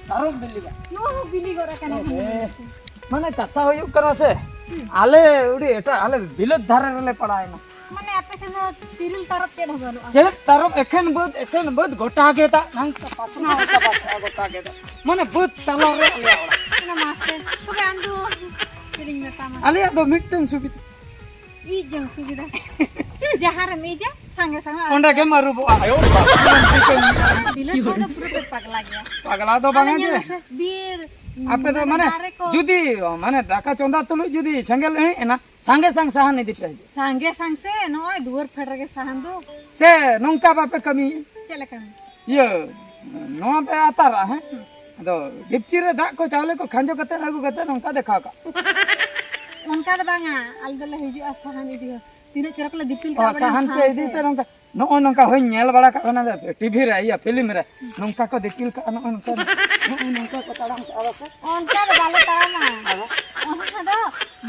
ᱛᱟᱨᱚᱵ ᱵᱤᱞᱤ ᱵᱟ? ᱱᱚᱣᱟ ᱦᱚᱸ ᱵᱤᱞᱤ ᱜᱚᱫ ᱟᱠᱟᱱᱟ, ᱮ ᱦᱟᱱᱮ ᱦᱮᱸ᱾ ᱢᱤᱫᱴᱮᱡ᱾ ᱢᱟᱱᱮ ᱠᱟᱛᱷᱟ ᱦᱩᱭᱩᱜ ᱠᱟᱱᱟ ᱥᱮ, ᱦᱩᱸ᱾ ᱟᱞᱮ ᱟᱹᱰᱤ ᱮᱴᱟᱜ, ᱟᱞᱮ ᱵᱤᱞᱟᱹᱛ ᱫᱷᱟᱨᱮ ᱨᱮᱞᱮ ᱯᱟᱲᱟᱣᱮᱱᱟ᱾ ᱢᱟᱱᱮ ᱟᱯᱮ ᱥᱮᱱ ᱫᱚ ᱛᱤᱨᱤᱞ ᱛᱟᱨᱚᱵ ᱪᱮᱫ ᱦᱚᱸ ᱵᱟᱹᱱᱩᱜᱼᱟ? ᱪᱮᱫ ᱛᱟᱨᱚᱵ? ᱮᱠᱷᱮᱱ ᱵᱟᱹᱫᱽ, ᱮᱠᱷᱮᱱ ᱵᱟᱹᱫᱽ, ᱜᱚᱴᱟ ᱜᱮ ᱫᱟᱜ, ᱱᱟᱝ ᱯᱟᱥᱱᱟᱣ ᱪᱟᱵᱟ ᱠᱚᱜᱼᱟ ᱜᱚᱴᱟ ᱜᱮ ᱫᱟᱜ᱾ ᱢᱟᱱᱮ ᱵᱟᱹᱫᱽ ᱛᱟᱞᱟ ᱨᱮ ᱟᱞᱮᱭᱟᱜ ᱚᱲᱟᱜ᱾ ᱚᱱᱟ ᱢᱟᱥᱮ, ᱛᱚᱵᱮ ᱟᱢ ᱫᱚ ᱪᱮᱫ ᱤᱧ ᱢᱮᱛᱟᱢᱟ? ᱟᱞᱮᱭᱟᱜ ᱫᱚ ᱢᱤᱫᱴᱟᱝ ᱥᱩᱵᱤᱫᱷᱟ᱾ ᱤᱡ ᱡᱚᱝ ᱥᱩᱵᱤᱫᱷᱟ᱾ ᱡᱟᱦᱟᱸ ᱨᱮᱢ ᱤᱡᱟ, ᱥᱟᱸᱜᱮ ᱥᱟᱸᱜᱮ᱾ ᱚᱸᱰᱮ ᱜᱮᱢ ᱟᱹᱨᱩᱵᱚᱜᱼᱟ᱾ ᱵᱤᱞᱟᱹᱛ ᱦᱚᱲ ᱫᱚ ᱯᱩᱨᱟᱹ ᱯᱮ ᱯᱟᱜᱽᱞᱟ ᱜᱮᱭᱟ᱾ ᱯᱟᱜᱽᱞᱟ ᱫᱚ ᱵᱟᱝᱟ ᱟᱞᱮ ᱡᱮ᱾ ᱧᱮᱞ ᱢᱮᱥᱮ, ᱵᱤᱨ, ᱟᱯᱮ ᱫᱚ ᱢᱟᱱᱮ ᱫᱟᱨᱮ ᱠᱚ᱾ ᱡᱩᱫᱤ ᱢᱟᱱᱮ ᱫᱟᱠᱟ ᱪᱚᱸᱫᱟ ᱛᱩᱞᱩᱡ ᱡᱩᱫᱤ ᱥᱮᱸᱜᱮᱞ ᱤᱬᱤᱡ ᱮᱱᱟ, ᱥᱟᱸᱜᱮ ᱥᱟᱝ ᱥᱟᱦᱟᱱ ᱤᱫᱤ ᱯᱮ ᱦᱤᱡᱩᱜᱼᱟ᱾ ᱥᱟᱸᱜᱮ ᱥᱟᱝ ᱥᱮ ᱱᱚᱜᱼᱚᱭ ᱫᱩᱣᱟᱹᱨ ᱯᱷᱮᱰ ᱨᱮᱜᱮ ᱥᱟᱦᱟᱱ ᱫᱚ᱾ ᱥᱮ ᱱᱚᱝᱠᱟ ᱵᱟᱯᱮ ᱠᱟᱹᱢᱤᱭᱟ? ᱪᱮᱫ ᱞᱮᱠᱟ? ᱤᱭᱟᱹ, ᱱᱚᱣᱟ ᱯᱮ ᱟᱛᱟᱨᱟ, ᱦᱮᱸ? ᱦᱩᱸ᱾ ᱟᱫᱚ ᱰᱮᱠᱪᱤ ᱨᱮ ᱫᱟᱜ ᱠᱚ ᱪᱟᱣᱞᱮ ᱠᱚ ᱠᱷᱟᱸᱡᱚ ᱠᱟᱛᱮ ᱟᱹᱜᱩ ᱠᱟᱛᱮ ᱱᱚᱝᱠᱟ ᱫᱮᱠᱷᱟᱣ ᱠᱟᱜ᱾ ᱚᱱᱠᱟ ᱫᱚ ᱵᱟᱝᱟ, ᱟᱞᱮ ᱫᱚᱞᱮ ᱦᱤᱡᱩᱜᱼᱟ ᱥᱟᱦᱟᱱ ᱤᱫᱤ ᱦᱚᱸ᱾ ᱛᱤᱱᱟᱹᱜ ᱪᱚᱨᱚᱠ ᱞᱮ ᱫᱤᱯᱤᱞ ᱚ, ᱠᱟᱜᱼᱟ ᱵᱟᱲᱮ ᱥᱟᱦᱟᱱ ᱯᱮ ᱥᱟᱶᱛᱮ᱾ ᱤᱫᱤ ᱛᱮ ᱱᱚᱝᱠᱟ, ᱱᱚᱜᱼᱚᱭ ᱱᱚᱝᱠᱟ ᱦᱚᱧ ᱧᱮᱞ ᱵᱟᱲᱟ ᱠᱟᱜ ᱠᱟᱱᱟ ᱴᱤᱵᱷᱤ ᱨᱮ, ᱤᱭᱟᱹ, ᱯᱷᱤᱞᱢ ᱨᱮ, ᱱᱚᱝᱠᱟ ᱠᱚ ᱫᱤᱯᱤᱞ ᱠᱟᱜᱼᱟ, ᱱᱚᱜᱼᱚᱭ ᱱᱚᱝᱠᱟ, ᱱᱚᱜᱼᱚᱭ ᱱᱚᱝᱠᱟ ᱠᱚ ᱛᱟᱲᱟᱢ ᱠᱟᱜᱼᱟ ᱵᱟᱥᱮ᱾ ᱚᱱᱠᱟ ᱫᱚ ᱵᱟᱞᱮ ᱛᱟᱲᱟᱢᱟ᱾ ᱟᱫᱚ? ᱚᱱᱟ ᱫᱚ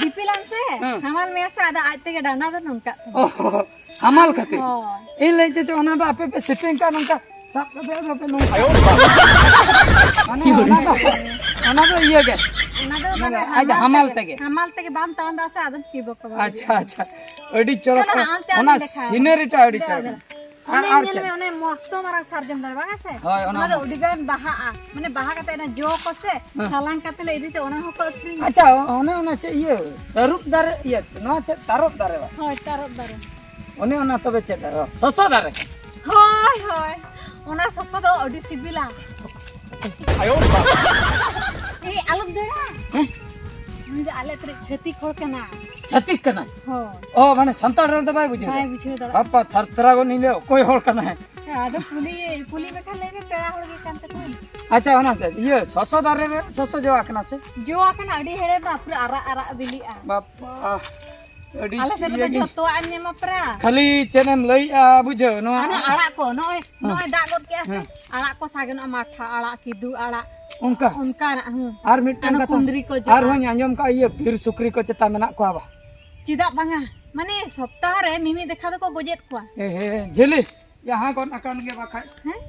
ᱫᱤᱯᱤᱞᱟᱢ ᱥᱮ, ᱦᱮᱸ᱾ ᱦᱟᱢᱟᱞ ᱢᱮᱭᱟ ᱥᱮ, ᱟᱫᱚ ᱟᱡ ᱛᱮᱜᱮ ᱰᱟᱸᱰᱟ ᱫᱚ ᱱᱚᱝᱠᱟᱜ ᱛᱟᱢᱟ᱾ ᱚ, ᱦᱟᱢᱟᱞ ᱠᱟᱛᱮ? ᱦᱳᱭ᱾ ᱤᱧ ᱞᱟᱹᱭ ᱪᱮᱫ ᱚᱱᱟ ᱫᱚ ᱟᱯᱮ ᱯᱮ ᱥᱮᱴᱤᱝ ᱠᱟᱜᱼᱟ ᱱᱚᱝᱠᱟ, ᱥᱟᱵ ᱠᱟᱛᱮ ᱟᱫᱚ ᱯᱮ ᱱᱚᱝᱠᱟ᱾ ᱢᱟᱱᱮ ᱚᱱᱟ ᱫᱚ, ᱚᱱᱟ ᱫᱚ ᱤᱭᱟᱹ ᱜᱮ᱾ ᱚᱱᱟ ᱫᱚ ᱢᱟᱱᱮ ᱢᱟᱱᱮ ᱟᱡ ᱦᱟᱢᱟᱞ ᱦᱟᱢᱟᱞ ᱛᱮᱜᱮ᱾ ᱛᱮᱜᱮ᱾ ᱦᱟᱢᱟᱞ ᱛᱮᱜᱮ ᱵᱟᱢ ᱛᱟᱲᱟᱢ ᱫᱟ ᱥᱮ, ᱟᱫᱚᱢ ᱪᱤᱵᱚ ᱠᱚᱣᱟ᱾ ᱟᱪᱪᱷᱟ, ᱟᱪᱪᱷᱟ᱾ ᱟᱹᱰᱤ ᱪᱚᱨᱚᱠ ᱪᱚᱞᱚ ᱠᱟᱱᱟ᱾ ᱦᱟᱸᱜ, ᱚᱱᱛᱮ ᱚᱱᱟ ᱟᱨᱦᱚᱸ ᱫᱮᱠᱷᱟᱣ᱾ ᱥᱤᱱᱟᱨᱤ ᱴᱟ ᱟᱹᱰᱤ ᱪᱚᱞᱚ, ᱪᱚᱨᱚᱠ ᱪᱚᱞᱚ᱾ ᱠᱟᱱᱟ᱾ ᱟᱨ, ᱚᱱᱮ ᱟᱨ ᱧᱮᱞ ᱪᱮᱫ? ᱢᱮ, ᱚᱱᱮ ᱢᱚᱥᱛᱚ ᱢᱟᱨᱟᱝ ᱥᱟᱨᱡᱚᱢ ᱫᱟᱨᱮ ᱵᱟᱝ ᱥᱮ? ᱦᱳᱭ, ᱚᱱᱟ ᱚᱱᱟ ᱫᱚ ᱢᱚ- ᱟᱹᱰᱤ ᱜᱟᱱ ᱵᱟᱦᱟᱜᱼᱟ᱾ ᱢᱟᱱᱮ ᱵᱟᱦᱟ ᱠᱟᱛᱮ ᱚᱱᱟ ᱡᱚ ᱠᱚ ᱥᱮ ᱦᱮᱸ᱾ ᱦᱟᱞᱟᱝ ᱠᱟᱛᱮ ᱞᱮ ᱤᱫᱤ ᱛᱮ ᱚᱱᱟ ᱦᱚᱸᱠᱚ ᱟᱹᱠᱷᱨᱤᱧᱟ᱾ ᱟᱪᱪᱷᱟ, ᱚᱱᱮ ᱚᱱᱟ ᱪᱮᱫ ᱤᱭᱟᱹ, ᱛᱟᱹᱨᱩᱵ ᱫᱟᱨᱮ, ᱤᱭᱟᱹ, ᱱᱚᱣᱟ ᱪᱮᱫ ᱛᱟᱨᱚᱵ ᱫᱟᱨᱮ ᱵᱟᱝ? ᱦᱳᱭ, ᱛᱟᱨᱚᱵ ᱫᱟᱨᱮ᱾ ᱚᱱᱮ ᱚᱱᱟ ᱛᱚᱵᱮ ᱪᱮᱫ ᱫᱟᱨᱮ? ᱥᱚᱥᱚ ᱫᱟᱨᱮ᱾ ᱦᱳᱭ, ᱦᱳᱭ᱾ ᱚᱱᱟ ᱥᱚᱥᱚ ᱫᱚ ᱟᱹᱰᱤ ᱥᱤᱵᱤᱞᱟ᱾ ᱮᱭ, ᱟᱞᱚᱢ ᱫᱟᱹᱲᱟ᱾ ᱦᱮᱸ? ᱩᱱᱤ ᱫᱚ ᱟᱞᱮ ᱟᱹᱛᱩ ᱨᱮ ᱪᱷᱟᱹᱛᱤᱠ ᱦᱚᱲ ᱠᱟᱱᱟ᱾ ᱪᱷᱟᱹᱛᱤᱠ ᱠᱟᱱᱟᱭ? ᱦᱳᱭ᱾ ᱚ, ᱢᱟᱱᱮ ᱥᱟᱱᱛᱟᱲ ᱨᱚᱲ ᱫᱚ ᱵᱟᱭ ᱵᱩᱡᱷᱟᱹᱣ ᱵᱟᱭ ᱫᱟ? ᱵᱩᱡᱷᱟᱹᱣ ᱫᱟᱲᱮᱭᱟᱜ᱾ ᱵᱟᱯᱟ, ᱛᱷᱟᱨ ᱛᱷᱟᱨᱟ ᱜᱚᱫ ᱤᱧ ᱞᱟᱹᱭᱟ, ᱚᱠᱚᱭ ᱦᱚᱲ ᱠᱟᱱᱟᱭ? ᱟᱫᱚ ᱠᱩᱞᱤ, ᱠᱩᱞᱤ ᱢᱮᱠᱷᱟᱱ ᱞᱟᱹᱭ ᱢᱮ, ᱯᱮᱲᱟ ᱦᱚᱲ ᱜᱮ ᱠᱟᱱ ᱛᱟᱠᱚᱣᱟ᱾ ᱟᱪᱪᱷᱟ, ᱚᱱᱟ ᱛᱮ, ᱤᱭᱟᱹ, ᱥᱚᱥᱚ ᱫᱟᱨᱮ ᱨᱮ ᱥᱚᱥᱚ ᱡᱚ ᱟᱠᱟᱱᱟ ᱪᱮ? ᱡᱚ ᱟᱠᱟᱱᱟ, ᱟᱹᱰᱤ ᱦᱮᱲᱮᱢᱟ, ᱯᱩᱨᱟᱹ ᱟᱨᱟᱜ ᱟᱨᱟᱜ ᱵᱤᱞᱤᱜᱼᱟ᱾ ᱵᱟᱯᱟ, ᱟᱹᱰᱤ ᱟᱞᱮ ᱥᱮᱫ ᱤᱭᱟᱹ ᱨᱮᱫᱚ ᱜᱮ᱾ ᱡᱚᱛᱚᱣᱟᱜ ᱮᱢ ᱧᱟᱢᱟ ᱯᱨᱟ᱾ ᱠᱷᱟᱹᱞᱤ ᱪᱮᱫ ᱮᱢ ᱞᱟᱹᱭᱮᱜᱼᱟ, ᱵᱩᱡᱷᱟᱹᱣ, ᱱᱚᱣᱟ ᱟᱨ ᱟᱲᱟᱜ ᱠᱚ, ᱱᱚᱜᱼᱚᱭ, ᱦᱮᱸ᱾ ᱱᱚᱜᱼᱚᱭ ᱫᱟᱜ ᱜᱚᱫ ᱠᱮᱜᱼᱟ ᱥᱮ, ᱦᱮᱸ᱾ ᱟᱲᱟᱜ ᱠᱚ ᱥᱟᱜᱮᱱᱚᱜᱼᱟ, ᱢᱟᱴᱷᱟ ᱟᱲᱟᱜ, ᱠᱤᱫᱩ ᱟᱲᱟᱜ, ᱚᱱᱠᱟ? ᱚᱱᱠᱟᱱᱟᱜ, ᱦᱩᱸ᱾ ᱟᱨ ᱢᱤᱫᱴᱟᱝ ᱟᱨ ᱠᱟᱛᱷᱟ, ᱠᱩᱸᱫᱽᱨᱤ ᱠᱚ ᱡᱚᱜᱼᱟ᱾ ᱟᱨᱦᱚᱸᱧ ᱟᱸᱡᱚᱢ ᱠᱟᱜᱼᱟ, ᱤᱭᱟᱹ, ᱵᱤᱨ ᱥᱩᱠᱨᱤ ᱠᱚ ᱪᱮᱛᱟ ᱢᱮᱱᱟᱜ ᱠᱚᱣᱟ ᱵᱟ? ᱪᱮᱫᱟᱜ ᱵᱟᱝᱟ? ᱢᱟᱱᱮ, ᱥᱚᱯᱛᱟᱦᱚ ᱨᱮ ᱢᱤᱢᱤᱫ ᱫᱮᱠᱷᱟ ᱫᱚᱠᱚ ᱜᱚᱡᱮᱫ ᱠᱚᱣᱟ᱾ ᱦᱮᱸ, ᱦᱮᱸ, ᱡᱷᱤᱞᱤ, ᱡᱟᱦᱟᱸ ᱜᱚᱱ ᱟᱠᱟᱱ ᱜᱮ ᱵᱟᱠᱷᱟᱡ᱾ ᱦᱮᱸ?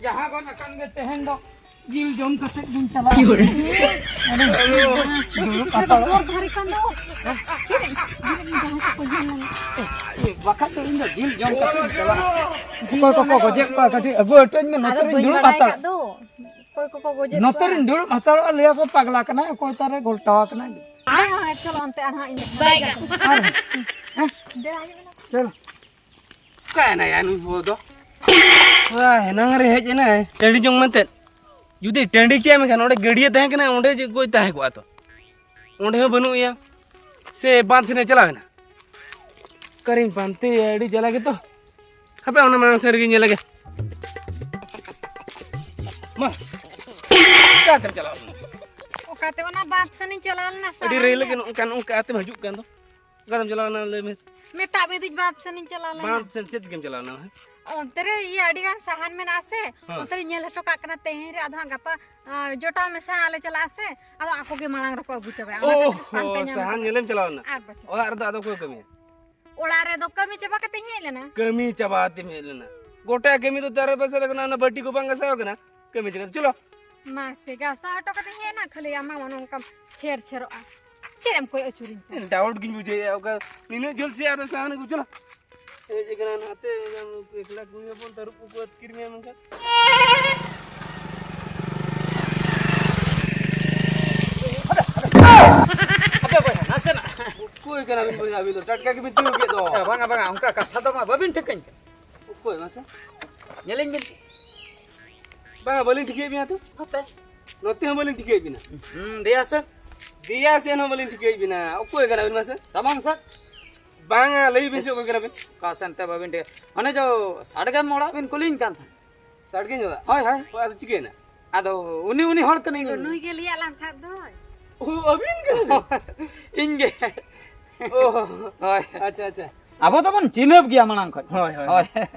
ᱡᱟᱦᱟᱸ ᱜᱚᱱ ᱟᱠᱟᱱ ᱜᱮ ᱛᱮᱦᱮᱧ ᱫᱚ ᱡᱤᱞ ᱡᱚᱢ ᱠᱟᱛᱮ ᱵᱚᱱ ᱪᱟᱞᱟᱜᱼᱟ᱾ ᱟᱫᱚ ᱫᱩᱲᱩᱵ ᱦᱟᱛᱟᱲᱚᱜ᱾ ᱵᱚᱨ ᱫᱷᱟᱨᱮ ᱠᱷᱚᱱ ᱫᱚ ᱡᱟᱦᱟᱸ ᱥᱮᱫ ᱠᱚ ᱧᱮᱞ ᱧᱟᱢᱟ᱾ ᱮ, ᱵᱟᱠᱷᱟᱡ ᱫᱚ ᱤᱧ ᱫᱚ ᱡᱤᱞ ᱡᱚᱢ ᱠᱟᱛᱮ ᱤᱧ ᱪᱟᱞᱟᱜᱼᱟ᱾ ᱡᱤᱞ ᱚᱠᱚᱭ ᱫᱚ ᱠᱚᱠᱚ ᱚᱱᱟ ᱫᱚ ᱜᱚᱡᱮᱫ ᱠᱚᱣᱟ ᱠᱟᱹᱴᱤᱡ ᱟᱹᱜᱩ ᱦᱚᱴᱚᱧ ᱢᱮ, ᱟᱫᱚ ᱱᱚᱛᱮ ᱨᱤᱧ ᱵᱟᱹᱧ ᱫᱩᱲᱩᱵ ᱵᱟᱲᱟᱭ ᱦᱟᱛᱟᱲᱚᱜ᱾ ᱟᱠᱟᱫ ᱫᱚ᱾ ᱚᱠᱚᱭ ᱠᱚᱠᱚ ᱜᱚᱡᱮᱫ ᱱᱚᱛᱮ ᱠᱚᱣᱟ᱾ ᱨᱤᱧ ᱫᱩᱲᱩᱵ ᱦᱟᱛᱟᱲᱚᱜᱼᱟ, ᱞᱟᱹᱭᱟ ᱠᱚ ᱯᱟᱜᱽᱞᱟ ᱠᱟᱱᱟᱭ, ᱚᱠᱚᱭ ᱛᱟᱨᱮ ᱜᱷᱚᱞᱴᱟᱣ ᱟᱠᱟᱱᱟᱭ᱾ ᱦᱮᱸ, ᱦᱮᱸ, ᱪᱚᱞᱚ ᱚᱱᱛᱮ ᱟᱨᱦᱚᱸ ᱤᱧ ᱫᱮᱠᱷᱟᱣ᱾ ᱟᱨ, ᱦᱮᱸ, ᱫᱮᱞᱟ ᱦᱤᱡᱩᱜ ᱢᱮ᱾ ᱪᱚᱞᱚ᱾ ᱚᱠᱟᱭᱮᱱᱟᱭᱟ ᱱᱩᱭ ᱦᱚᱲ ᱫᱚ? ᱦᱮᱱᱟᱝ ᱨᱮ ᱦᱮᱡ ᱮᱱᱟᱭ ᱴᱟᱺᱰᱤ ᱡᱚᱝ ᱢᱮᱱᱛᱮ᱾ ᱡᱩᱫᱤ ᱴᱟᱺᱰᱤ ᱠᱮᱭᱟ ᱢᱮᱱᱠᱷᱟᱱ ᱚᱸᱰᱮ ᱜᱟᱹᱰᱭᱟᱹ ᱛᱟᱦᱮᱸ ᱠᱟᱱᱟ, ᱚᱸᱰᱮ ᱪᱮᱫ ᱠᱚᱭ ᱛᱟᱦᱮᱸ ᱠᱚᱜᱼᱟ ᱛᱚ᱾ ᱚᱸᱰᱮ ᱦᱚᱸ ᱵᱟᱹᱱᱩᱜ ᱮᱭᱟ᱾ ᱥᱮ ᱵᱟᱸᱫᱷ ᱥᱮᱱᱮ ᱪᱟᱞᱟᱣ ᱮᱱᱟ? ᱚᱠᱟᱨᱤᱧ ᱯᱟᱱᱛᱮᱭᱟ, ᱟᱹᱰᱤ ᱡᱟᱞᱟ ᱜᱮᱛᱚ᱾ ᱦᱟᱯᱮ, ᱚᱱᱟ ᱢᱟᱲᱟᱝ ᱥᱮᱱ ᱨᱮᱜᱮᱧ ᱧᱮᱞ ᱞᱮᱜᱮ᱾ ᱢᱟ, ᱚᱠᱟᱛᱮᱢ ᱪᱟᱞᱟᱣ ᱞᱮᱱᱟ? ᱚᱠᱟᱛᱮ? ᱚᱱᱟ ᱵᱟᱸᱫᱷ ᱥᱮᱱᱤᱧ ᱪᱟᱞᱟᱣ ᱞᱮᱱᱟ, ᱟᱹᱰᱤ ᱥᱟᱦᱟᱱ ᱨᱟᱹᱭᱞᱟᱹ ᱜᱮ ᱧᱮᱞ᱾ ᱱᱚᱝᱠᱟ, ᱱᱚᱝᱠᱟ ᱟᱛᱮᱢ ᱦᱤᱡᱩᱜ ᱠᱟᱱ ᱫᱚ᱾ ᱚᱠᱟᱛᱮᱢ ᱪᱟᱞᱟᱣ ᱞᱮᱱᱟ, ᱞᱟᱹᱭ ᱢᱮ? ᱢᱮᱛᱟᱜ ᱢᱮᱫᱩᱧ, ᱵᱟᱸᱫᱷ ᱥᱮᱱᱤᱧ ᱪᱟᱞᱟᱣ ᱞᱮᱱᱟ᱾ ᱵᱟᱸᱫᱷ ᱥᱮᱱ ᱪᱮᱫ ᱞᱟᱹᱜᱤᱫ ᱮᱢ ᱪᱟᱞᱟᱣ ᱞᱮᱱᱟ? ᱚᱱᱛᱮ ᱨᱮ ᱤᱭᱟᱹ ᱟᱹᱰᱤ ᱜᱟᱱ ᱥᱟᱦᱟᱱ ᱢᱮᱱᱟᱜᱼᱟ ᱥᱮ, ᱦᱮᱸ᱾ ᱚᱱᱛᱮ ᱨᱤᱧ ᱧᱮᱞ ᱦᱚᱴᱚ ᱠᱟᱜ ᱠᱟᱱᱟ, ᱛᱮᱦᱮᱧ ᱨᱮ ᱟᱫᱚ ᱦᱟᱸᱜ ᱜᱟᱯᱟ, ᱟ, ᱡᱚᱴᱟᱣ ᱢᱮᱥᱟ ᱦᱟᱸᱜ ᱞᱮ ᱪᱟᱞᱟᱜᱼᱟ ᱥᱮ, ᱟᱫᱚ ᱟᱠᱚ ᱜᱮ ᱢᱟᱲᱟᱝ ᱨᱮᱠᱚ ᱟᱹᱜᱩ ᱪᱟᱵᱟᱭᱟ᱾ ᱚᱱᱟ ᱠᱷᱟᱹᱛᱤᱨ ᱯᱟᱱᱛᱮ ᱧᱟᱢ ᱥᱟᱦᱟᱱ ᱠᱟᱱᱟ᱾ ᱧᱮᱞᱮᱢ ᱪᱟᱞᱟᱣ ᱞᱮᱱᱟ? ᱟᱨ ᱵᱟᱪᱷᱟ᱾ ᱚᱲᱟᱜ ᱨᱮᱫᱚ ᱟᱫᱚ ᱚᱠᱚᱭ ᱠᱟᱹᱢᱤᱭᱟ? ᱚᱲᱟᱜ ᱨᱮᱫᱚ ᱠᱟᱹᱢᱤ ᱪᱟᱵᱟ ᱠᱟᱛᱮᱧ ᱦᱮᱡ ᱞᱮᱱᱟ᱾ ᱠᱟᱹᱢᱤ ᱪᱟᱵᱟ ᱠᱟᱛᱮᱢ ᱦᱮᱡ ᱞᱮᱱᱟ? ᱜᱚᱴᱟ ᱠᱟᱹᱢᱤ ᱫᱚ ᱫᱟᱨᱮ ᱯᱟᱥᱮ ᱨᱮ ᱠᱟᱱᱟ, ᱚᱱᱟ ᱵᱟᱹᱴᱤ ᱠᱚ ᱵᱟᱝ ᱜᱟᱥᱟᱣ ᱠᱟᱱᱟ? ᱠᱟᱹᱢᱤ ᱪᱮᱫ ᱪᱚᱞᱚ᱾ ᱢᱟᱥᱮ, ᱜᱟᱥᱟᱣ ᱦᱚᱴᱚ ᱠᱟᱛᱮᱧ ᱦᱮᱡ ᱮᱱᱟ, ᱠᱷᱟᱹᱞᱤ ᱟᱢ ᱢᱟ ᱱᱚᱝᱠᱟᱢ ᱪᱷᱮᱨ ᱪᱷᱮᱨᱚᱜᱼᱟ᱾ ᱪᱮᱫ ᱮᱢ ᱠᱚᱭᱚᱜ ᱟᱹᱪᱩᱨᱤᱧ ᱠᱟᱱᱟ? ᱰᱟᱣᱩᱴ ᱜᱤᱧ ᱵᱩᱡᱷᱟᱹᱣᱮᱫᱼᱟ, ᱚᱠᱟ ᱱᱤᱱᱟᱹᱜ ᱡᱷᱟᱹᱞ ᱥᱮ ᱟᱫᱚ ᱥᱟᱦᱟᱱ ᱟᱹᱜᱩ ᱪᱚᱞᱚ᱾ ᱦᱮᱡ ᱟᱠᱟᱱᱟ ᱱᱟᱛᱮ, ᱮᱠᱞᱟ ᱠᱩᱲᱤ ᱦᱚᱯᱚᱱ ᱛᱟᱹᱨᱩᱵ ᱠᱚᱠᱚ ᱟᱹᱛᱠᱤᱨ ᱢᱮᱭᱟ ᱢᱮᱱᱠᱷᱟᱱ᱾ ᱦᱟᱯᱮ ᱵᱚᱭᱦᱟ, ᱱᱟᱥᱮᱱᱟᱜ᱾ ᱚᱠᱚᱭ ᱠᱟᱱᱟ ᱵᱤᱱ ᱵᱚᱭᱦᱟ, ᱟᱹᱵᱤᱱ ᱫᱚ ᱴᱟᱴᱠᱟ ᱜᱮᱵᱤᱱ ᱛᱤᱸᱜᱩ ᱠᱮᱫ ᱫᱚ? ᱮ, ᱵᱟᱝᱟ, ᱵᱟᱝᱟ, ᱚᱱᱠᱟ ᱠᱟᱛᱷᱟ ᱫᱚ ᱢᱟ ᱵᱟᱹᱵᱤᱱ ᱴᱷᱤᱠᱟᱹᱧ ᱠᱟᱱᱟ᱾ ᱚᱠᱚᱭ ᱢᱟᱥᱮ? ᱧᱮᱞᱤᱧ ᱵᱤᱱ᱾ ᱵᱟᱝᱟ, ᱵᱟᱹᱞᱤᱧ ᱴᱷᱤᱠᱟᱹᱭᱮᱫ ᱵᱤᱱᱟ ᱛᱚ᱾ ᱦᱟᱯᱮ᱾ ᱱᱚᱛᱮ ᱦᱚᱸ ᱵᱟᱹᱞᱤᱧ ᱴᱷᱤᱠᱟᱹᱭᱮᱫ ᱵᱤᱱᱟ᱾ ᱦᱩᱸ, ᱫᱮᱭᱟ ᱥᱮ? ᱫᱮᱭᱟ ᱥᱮᱱ ᱦᱚᱸ ᱵᱟᱹᱞᱤᱧ ᱴᱷᱤᱠᱟᱹᱭᱮᱫ ᱵᱤᱱᱟ᱾ ᱚᱠᱚᱭ ᱠᱟᱱᱟ ᱵᱤᱱ ᱢᱟᱥᱮ? ᱥᱟᱢᱟᱝ ᱥᱮᱫ᱾ ᱵᱟᱝᱟ, ᱞᱟᱹᱭ ᱵᱤᱱ ᱥᱮ ᱚᱠᱚᱭ ᱠᱟᱱᱟ ᱵᱤᱱ? ᱚᱠᱟ ᱥᱮᱱ ᱛᱮ ᱵᱟᱹᱵᱤᱱ ᱴᱷᱤᱠᱟᱹ? ᱚᱱᱮ ᱡᱚ ᱥᱟᱰᱜᱮᱢ ᱚᱲᱟᱜ ᱵᱤᱱ ᱠᱩᱞᱤᱧ ᱠᱟᱱ ᱛᱟᱦᱮᱸᱫ᱾ ᱥᱟᱰᱜᱮᱧ ᱚᱲᱟᱜ? ᱦᱳᱭ, ᱦᱳᱭ᱾ ᱦᱳᱭ, ᱟᱫᱚ ᱪᱤᱠᱟᱹᱭᱮᱱᱟ? ᱟᱫᱚ ᱩᱱᱤ, ᱩᱱᱤ ᱦᱚᱲ ᱠᱟᱹᱱᱟᱹᱧ᱾ ᱱᱩᱭ ᱜᱮ ᱞᱟᱹᱭᱟᱜ ᱞᱟᱝ ᱛᱟᱦᱮᱸᱫ ᱫᱚᱭ᱾ ᱚ, ᱟᱹᱵᱤᱱ ᱠᱟᱱᱟ ᱵᱤᱱ? ᱤᱧ ᱜᱮ᱾ ᱚ, ᱦᱳᱭ᱾ ᱟᱪᱪᱷᱟ, ᱟᱪᱪᱷᱟ᱾ ᱟᱵᱚ ᱫᱚᱵᱚᱱ ᱪᱤᱱᱦᱟᱹᱯ ᱜᱮᱭᱟ ᱢᱟᱲᱟᱝ ᱠᱷᱚᱱ᱾ ᱦᱳᱭ, ᱦᱳᱭ, ᱦᱳᱭ᱾ ᱦᱳᱭ᱾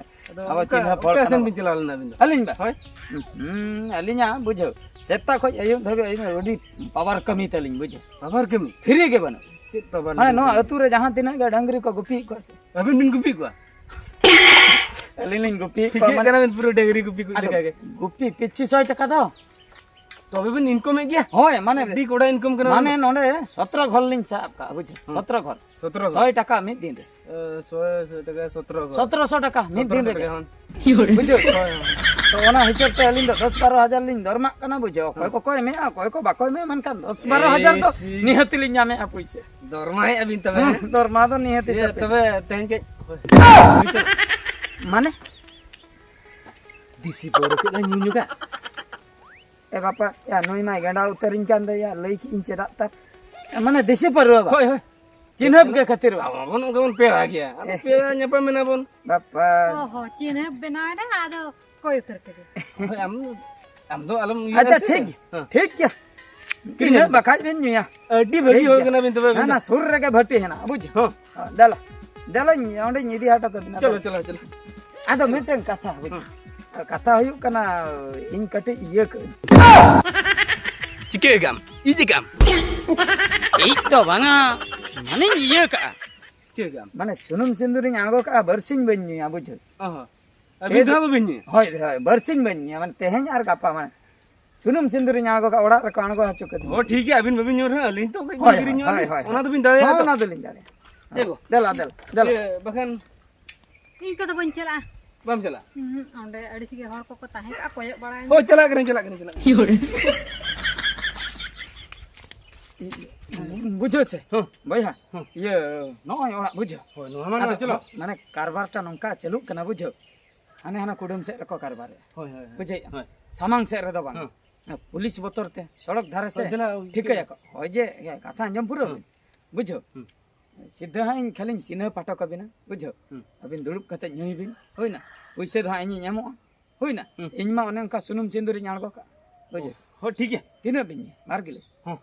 ᱟᱫᱚ ᱟᱵᱚ ᱚᱠᱟ, ᱪᱤᱱᱦᱟᱹᱯ ᱦᱚᱲ ᱚᱠᱟ ᱠᱟᱱᱟ ᱥᱮᱱ ᱵᱚᱱ᱾ ᱵᱤᱱ ᱪᱟᱞᱟᱣ ᱞᱮᱱᱟ ᱟᱹᱵᱤᱱ ᱫᱚ? ᱟᱹᱞᱤᱧ ᱫᱚ? ᱦᱳᱭ᱾ ᱦᱩᱸ, ᱟᱹᱞᱤᱧᱟᱜ ᱵᱩᱡᱷᱟᱹᱣ, ᱥᱮᱛᱟᱜ ᱠᱷᱚᱱ ᱟᱹᱭᱩᱵ ᱫᱷᱟᱹᱵᱤᱡ ᱟᱹᱞᱤᱧ ᱟᱹᱰᱤ ᱯᱟᱣᱟᱨ ᱠᱟᱹᱢᱤ ᱛᱟᱹᱞᱤᱧ, ᱵᱩᱡᱷᱟᱹᱣ᱾ ᱯᱟᱣᱟᱨ ᱠᱟᱹᱢᱤ? ᱯᱷᱤᱨᱤ ᱜᱮ ᱵᱟᱹᱱᱩᱜ᱾ ᱪᱮᱫ ᱯᱟᱣᱟᱨ ᱢᱟᱱᱮ ᱠᱟᱹᱢᱤ? ᱱᱚᱣᱟ ᱟᱹᱛᱩ ᱨᱮ ᱡᱟᱦᱟᱸ ᱛᱤᱱᱟᱹᱜ ᱜᱮ ᱰᱟᱹᱝᱨᱤ ᱠᱚ ᱜᱩᱯᱤᱭᱮᱫ ᱠᱚᱣᱟ ᱥᱮ᱾ ᱟᱹᱵᱤᱱ ᱵᱤᱱ ᱜᱩᱯᱤᱭᱮᱫ ᱠᱚᱣᱟ? ᱟᱹᱞᱤᱧ ᱞᱤᱧ ᱜᱩᱯᱤᱭᱮᱫ ᱠᱚᱣᱟ, ᱴᱷᱤᱠᱟᱹᱜ ᱢᱟᱱᱮ ᱠᱟᱱᱟ ᱵᱤᱱ ᱯᱩᱨᱟᱹ ᱰᱟᱹᱝᱨᱤ ᱜᱩᱯᱤ ᱠᱚ ᱟᱫᱚ ᱞᱮᱠᱟ ᱜᱮ᱾ ᱜᱩᱯᱤ ᱯᱤᱪᱷᱤ ᱥᱚᱭ ᱴᱟᱠᱟ ᱫᱚ᱾ ᱛᱚᱵᱮ ᱵᱤᱱ ᱤᱱᱠᱟᱢᱮᱫ ᱜᱮᱭᱟ? ᱦᱳᱭ, ᱢᱟᱱᱮ ᱟᱹᱰᱤ ᱠᱚᱲᱟ ᱤᱱᱠᱟᱢ ᱠᱟᱱᱟ ᱢᱟᱱᱮ ᱵᱤᱱ᱾ ᱱᱚᱰᱮ ᱥᱚᱛᱨᱚ ᱜᱷᱚᱨ ᱞᱤᱧ ᱥᱟᱵ ᱠᱟᱜᱼᱟ, ᱵᱩᱡᱷᱟᱹᱣ? ᱦᱩᱸ᱾ ᱥᱚᱛᱨᱚ ᱜᱷᱚᱨ᱾ ᱥᱚᱛᱨᱚ ᱜᱷᱚᱨ᱾ ᱥᱚᱭ ᱴᱟᱠᱟ ᱢᱤᱫ ᱫᱤᱱ ᱨᱮ᱾ ᱮ, ᱥᱚᱭ, ᱥᱚᱭ ᱴᱟᱠᱟ, ᱥᱚᱛᱨᱚ ᱜᱷᱚᱨ᱾ ᱥᱚᱛᱨᱚᱥᱚ ᱴᱟᱠᱟ ᱢᱤᱫ ᱫᱤᱱ ᱥᱚᱛᱨᱚᱥᱚ ᱨᱮᱜᱮ᱾ ᱴᱟᱠᱟ ᱦᱚᱸ᱾ ᱵᱩᱡᱷᱟᱹᱣ? ᱦᱳᱭ, ᱦᱳᱭ᱾ ᱛᱚ ᱚᱱᱟ ᱦᱤᱥᱟᱹᱵ ᱛᱮ ᱟᱹᱞᱤᱧ ᱫᱚ ᱫᱚᱥ ᱵᱟᱨᱚ ᱦᱟᱡᱟᱨ ᱞᱤᱧ ᱫᱚᱨᱢᱟᱜ ᱠᱟᱱᱟ, ᱵᱩᱡᱷᱟᱹᱣ? ᱚᱠᱚᱭ ᱦᱮᱸ᱾ ᱠᱚᱠᱚ ᱮᱢᱮᱜᱼᱟ, ᱚᱠᱚᱭ ᱠᱚ ᱵᱟᱠᱚ ᱮᱢᱮᱜᱼᱟ, ᱢᱮᱱᱠᱷᱟᱱ ᱫᱚᱥ ᱵᱟᱨᱚ ᱦᱟᱡᱟᱨ ᱫᱚ ᱮᱭ ᱥᱤ᱾ ᱱᱤᱦᱟᱹᱛ ᱞᱤᱧ ᱧᱟᱢᱮᱜᱼᱟ ᱯᱩᱭᱥᱟᱹ᱾ ᱫᱚᱨᱢᱟᱭᱮᱜᱼᱟ ᱵᱤᱱ ᱛᱚᱵᱮ, ᱦᱮᱸ, ᱦᱮᱸ? ᱫᱚᱨᱢᱟ ᱫᱚ ᱱᱤᱦᱟᱹᱛ ᱤᱭᱟᱹ, ᱦᱤᱥᱟᱹᱵ ᱛᱮ᱾ ᱛᱚᱵᱮ ᱛᱮᱦᱮᱧ ᱠᱟᱹᱡ ᱵᱩᱡᱷᱟᱹᱣ᱾ ᱢᱟᱱᱮ? ᱫᱮᱥᱤ ᱯᱟᱹᱣᱨᱟᱹ ᱠᱟᱹᱡ ᱞᱟᱝ ᱧᱩ ᱧᱚᱜᱟ᱾ ᱮ ᱵᱟᱯᱟ, ᱭᱟ, ᱱᱩᱭ ᱢᱟᱭ ᱜᱟᱸᱰᱟᱣ ᱩᱛᱟᱹᱨᱤᱧ ᱠᱟᱱ ᱫᱚ, ᱭᱟ, ᱞᱟᱹᱭ ᱠᱮᱜ ᱤᱧ ᱪᱮᱫᱟᱜ ᱛᱟᱨ᱾ ᱢᱟᱱᱮ ᱫᱮᱥᱤ ᱯᱟᱹᱣᱨᱟᱹ ᱵᱟ? ᱦᱳᱭ, ᱦᱳᱭ᱾ ᱪᱤᱱᱦᱟᱹᱯ ᱜᱮ ᱠᱷᱟᱹᱛᱤᱨ ᱵᱟ? ᱟᱵᱚ ᱱᱚᱝᱠᱟ ᱵᱚᱱ ᱯᱮᱲᱟ ᱜᱮᱭᱟ᱾ ᱟᱫᱚ ᱯᱮᱲᱟ ᱧᱟᱯᱟᱢ ᱮᱱᱟ ᱵᱚᱱ᱾ ᱵᱟᱯᱟ᱾ ᱚ ᱦᱚᱸ, ᱪᱤᱱᱦᱟᱹᱯ ᱵᱮᱱᱟᱣ ᱮᱱᱟ, ᱟᱫᱚ ᱠᱚᱭ ᱩᱛᱟᱹᱨ ᱠᱮᱫᱮ᱾ ᱦᱳᱭ, ᱟᱢ, ᱟᱢ ᱫᱚ ᱟᱞᱚᱢ ᱩᱭᱦᱟᱹᱨᱟ ᱟᱪᱪᱷᱟ, ᱥᱮ᱾ ᱴᱷᱤᱠ ᱜᱮᱭᱟ᱾ ᱦᱮᱸ᱾ ᱴᱷᱤᱠ ᱜᱮᱭᱟ᱾ ᱛᱤᱱᱟᱹᱜ ᱵᱟᱠᱷᱟᱡ ᱵᱮᱱ ᱧᱩᱭᱟ᱾ ᱟᱹᱰᱤ ᱵᱷᱟᱹᱜᱤ ᱴᱷᱤᱠ ᱦᱚᱲ ᱜᱮᱭᱟ᱾ ᱠᱟᱱᱟ ᱵᱤᱱ ᱛᱚᱵᱮ ᱟᱹᱵᱤᱱ ᱦᱮᱸ, ᱫᱚ᱾ ᱚᱱᱟ ᱥᱩᱨ ᱨᱮᱜᱮ ᱵᱷᱟᱹᱴᱤ ᱦᱮᱱᱟᱜᱼᱟ, ᱵᱩᱡᱽ? ᱦᱚᱸ᱾ ᱦᱚᱸ, ᱫᱮᱞᱟ᱾ ᱫᱮᱞᱟᱧ ᱚᱸᱰᱮᱧ ᱤᱫᱤ ᱦᱚᱴᱚ ᱠᱟᱵᱤᱱᱟ᱾ ᱪᱚᱞᱚ, ᱫᱮᱞᱟ᱾ ᱪᱚᱞᱚ, ᱪᱚᱞᱚ᱾ ᱟᱫᱚ ᱢᱤᱫᱴᱮᱱ ᱠᱟᱛᱷᱟ, ᱵᱩᱡᱽ? ᱦᱚᱸ᱾ ᱠᱟᱛᱷᱟ ᱦᱩᱭᱩᱜ ᱠᱟᱱᱟ, ᱤᱧ ᱠᱟᱹᱴᱤᱡ ᱤᱭᱟᱹ ᱠᱟᱹ- ᱪᱤᱠᱟᱹ ᱠᱟᱢ? ᱤᱡ ᱠᱟᱢ? ᱤᱡ ᱫᱚ ᱵᱟᱝᱟ, ᱢᱟᱱᱮᱧ ᱤᱭᱟᱹ ᱠᱟᱜᱼᱟ᱾ ᱪᱤᱠᱟᱹ ᱠᱟᱢ? ᱢᱟᱱᱮ ᱥᱩᱱᱩᱢ ᱥᱤᱸᱫᱩᱨᱤᱧ ᱟᱬᱜᱚ ᱠᱟᱜᱼᱟ, ᱵᱟᱨᱥᱤᱧ ᱵᱟᱹᱧ ᱧᱩᱭᱟ, ᱵᱩᱡᱷᱟᱹᱣ? ᱚ ᱦᱚᱸ᱾ ᱟᱹᱵᱤᱱ ᱫᱚ ᱦᱟᱸᱜ ᱵᱟᱹᱵᱤᱱ ᱧᱩᱭᱟ? ᱦᱳᱭ, ᱦᱳᱭ, ᱵᱟᱨᱥᱤᱧ ᱵᱟᱹᱧ ᱧᱩᱭᱟ, ᱢᱟᱱᱮ ᱛᱮᱦᱮᱧ ᱟᱨ ᱜᱟᱯᱟ, ᱢᱟᱱᱮ ᱥᱩᱱᱩᱢ ᱥᱤᱸᱫᱩᱨᱤᱧ ᱟᱬᱜᱚ ᱠᱟᱜᱼᱟ, ᱚᱲᱟᱜ ᱨᱮᱠᱚ ᱟᱬᱜᱚ ᱦᱚᱪᱚ ᱠᱟᱹᱫᱤᱧᱟ᱾ ᱚ, ᱴᱷᱤᱠ ᱜᱮᱭᱟ, ᱟᱹᱵᱤᱱ ᱵᱟᱹᱵᱤᱱ ᱧᱩ ᱨᱮᱦᱚᱸ ᱟᱹᱞᱤᱧ ᱛᱚ ᱠᱟᱹᱡ ᱦᱳᱭ, ᱠᱤᱨᱤᱧ ᱧᱚᱜ ᱦᱳᱭ, ᱟᱹᱞᱤᱧ᱾ ᱦᱳᱭ, ᱚᱱᱟ ᱦᱳᱭ᱾ ᱫᱚᱵᱤᱱ ᱫᱟᱲᱮᱭᱟᱜᱼᱟ ᱦᱚᱸ, ᱛᱚ? ᱚᱱᱟ ᱫᱚᱞᱤᱧ ᱫᱟᱲᱮᱭᱟᱜᱼᱟ᱾ ᱮ ᱜᱚ᱾ ᱫᱮᱞᱟ, ᱫᱮᱞᱟ, ᱫᱮᱞᱟ᱾ ᱤᱭᱟᱹ, ᱵᱟᱠᱷᱟᱱ ᱤᱧ ᱠᱚᱫᱚ ᱵᱟᱹᱧ ᱪᱟᱞᱟᱜᱼᱟ᱾ ᱵᱟᱢ ᱪᱟᱞᱟᱜᱼᱟ? ᱩᱸᱦᱩᱸ, ᱚᱸᱰᱮ ᱟᱹᱲᱤᱥ ᱜᱮ ᱦᱚᱲ ᱠᱚᱠᱚ ᱛᱟᱦᱮᱸ ᱠᱚᱜᱼᱟ, ᱠᱚᱭᱚᱜ ᱵᱟᱲᱟᱭ ᱢᱮ᱾ ᱦᱳᱭ, ᱪᱟᱞᱟᱜ ᱠᱟᱹᱱᱟᱹᱧ, ᱪᱟᱞᱟᱜ ᱠᱟᱹᱱᱟᱹᱧ, ᱪᱟᱞᱟᱜ ᱠᱟᱹᱱᱟᱹᱧ᱾ ᱵᱩᱡᱷᱟᱹᱣ ᱥᱮ? ᱦᱚᱸ᱾ ᱵᱚᱭᱦᱟ, ᱦᱚᱸ᱾ ᱤᱭᱟᱹ, ᱱᱚᱜᱼᱚᱭ ᱚᱲᱟᱜ, ᱵᱩᱡᱷᱟᱹᱣ? ᱦᱳᱭ, ᱱᱚᱣᱟ ᱢᱟ ᱟᱫᱚ ᱱᱚᱣᱟ ᱪᱚᱞᱚ᱾ ᱢᱟᱱᱮ ᱠᱟᱨᱵᱟᱨᱴᱟ ᱱᱚᱝᱠᱟ ᱪᱟᱹᱞᱩᱜ ᱠᱟᱱᱟ, ᱵᱩᱡᱷᱟᱹᱣ? ᱦᱟᱱᱮ ᱦᱟᱱᱟ ᱠᱩᱰᱟᱹᱢ ᱥᱮᱫ ᱨᱮᱠᱚ ᱠᱟᱨᱵᱟᱨᱮᱜᱼᱟ᱾ ᱦᱳᱭ, ᱦᱳᱭ, ᱦᱳᱭ᱾ ᱵᱩᱡᱷᱟᱹᱣᱮᱫᱼᱟ? ᱦᱳᱭ᱾ ᱥᱟᱢᱟᱝ ᱥᱮᱫ ᱨᱮᱫᱚ ᱵᱟᱝ᱾ ᱦᱚᱸ᱾ ᱚᱱᱟ ᱯᱩᱞᱤᱥ ᱵᱚᱛᱚᱨ ᱛᱮ, ᱥᱚᱲᱚᱠ ᱫᱷᱟᱨᱮ ᱦᱳᱭ, ᱥᱮ ᱫᱮᱞᱟ, ᱴᱷᱤᱠᱟᱹᱭᱟᱠᱚ᱾ ᱦᱳᱭ ᱡᱮ, ᱤᱭᱟᱹ, ᱠᱟᱛᱷᱟ ᱟᱸᱡᱚᱢ ᱯᱩᱨᱟᱹᱣ ᱦᱩᱸ᱾ ᱵᱤᱱ᱾ ᱵᱩᱡᱷᱟᱹᱣ? ᱦᱩᱸ᱾ ᱥᱤᱫᱷᱟᱹ ᱦᱟᱸᱜ ᱤᱧ ᱠᱷᱟᱹᱞᱤᱧ ᱪᱤᱱᱦᱟᱹᱯ ᱦᱚᱴᱚ ᱠᱟᱵᱤᱱᱟ, ᱵᱩᱡᱷᱟᱹᱣ? ᱦᱩᱸ᱾ ᱟᱹᱵᱤᱱ ᱫᱩᱲᱩᱵ ᱠᱟᱛᱮ ᱧᱩᱭ ᱵᱤᱱ, ᱦᱩᱭᱱᱟ? ᱯᱩᱭᱥᱟᱹ ᱫᱚ ᱦᱟᱸᱜ ᱤᱧᱤᱧ ᱮᱢᱚᱜᱼᱟ, ᱦᱩᱭᱱᱟ? ᱦᱩᱸ᱾ ᱤᱧ ᱢᱟ ᱚᱱᱮ ᱚᱱᱠᱟ ᱥᱩᱱᱩᱢ ᱥᱤᱸᱫᱩᱨᱤᱧ ᱟᱬᱜᱚ ᱠᱟᱜᱼᱟ, ᱵᱩᱡᱷᱟᱹᱣ? ᱦᱳᱭ, ᱴᱷᱤᱠ ᱜᱮᱭᱟ᱾ ᱛᱤᱱᱟᱹᱜ ᱵᱤᱱ ᱧᱩᱭᱟ? ᱵᱟᱨ ᱜᱤᱞᱟᱹᱥ? ᱦᱚᱸ᱾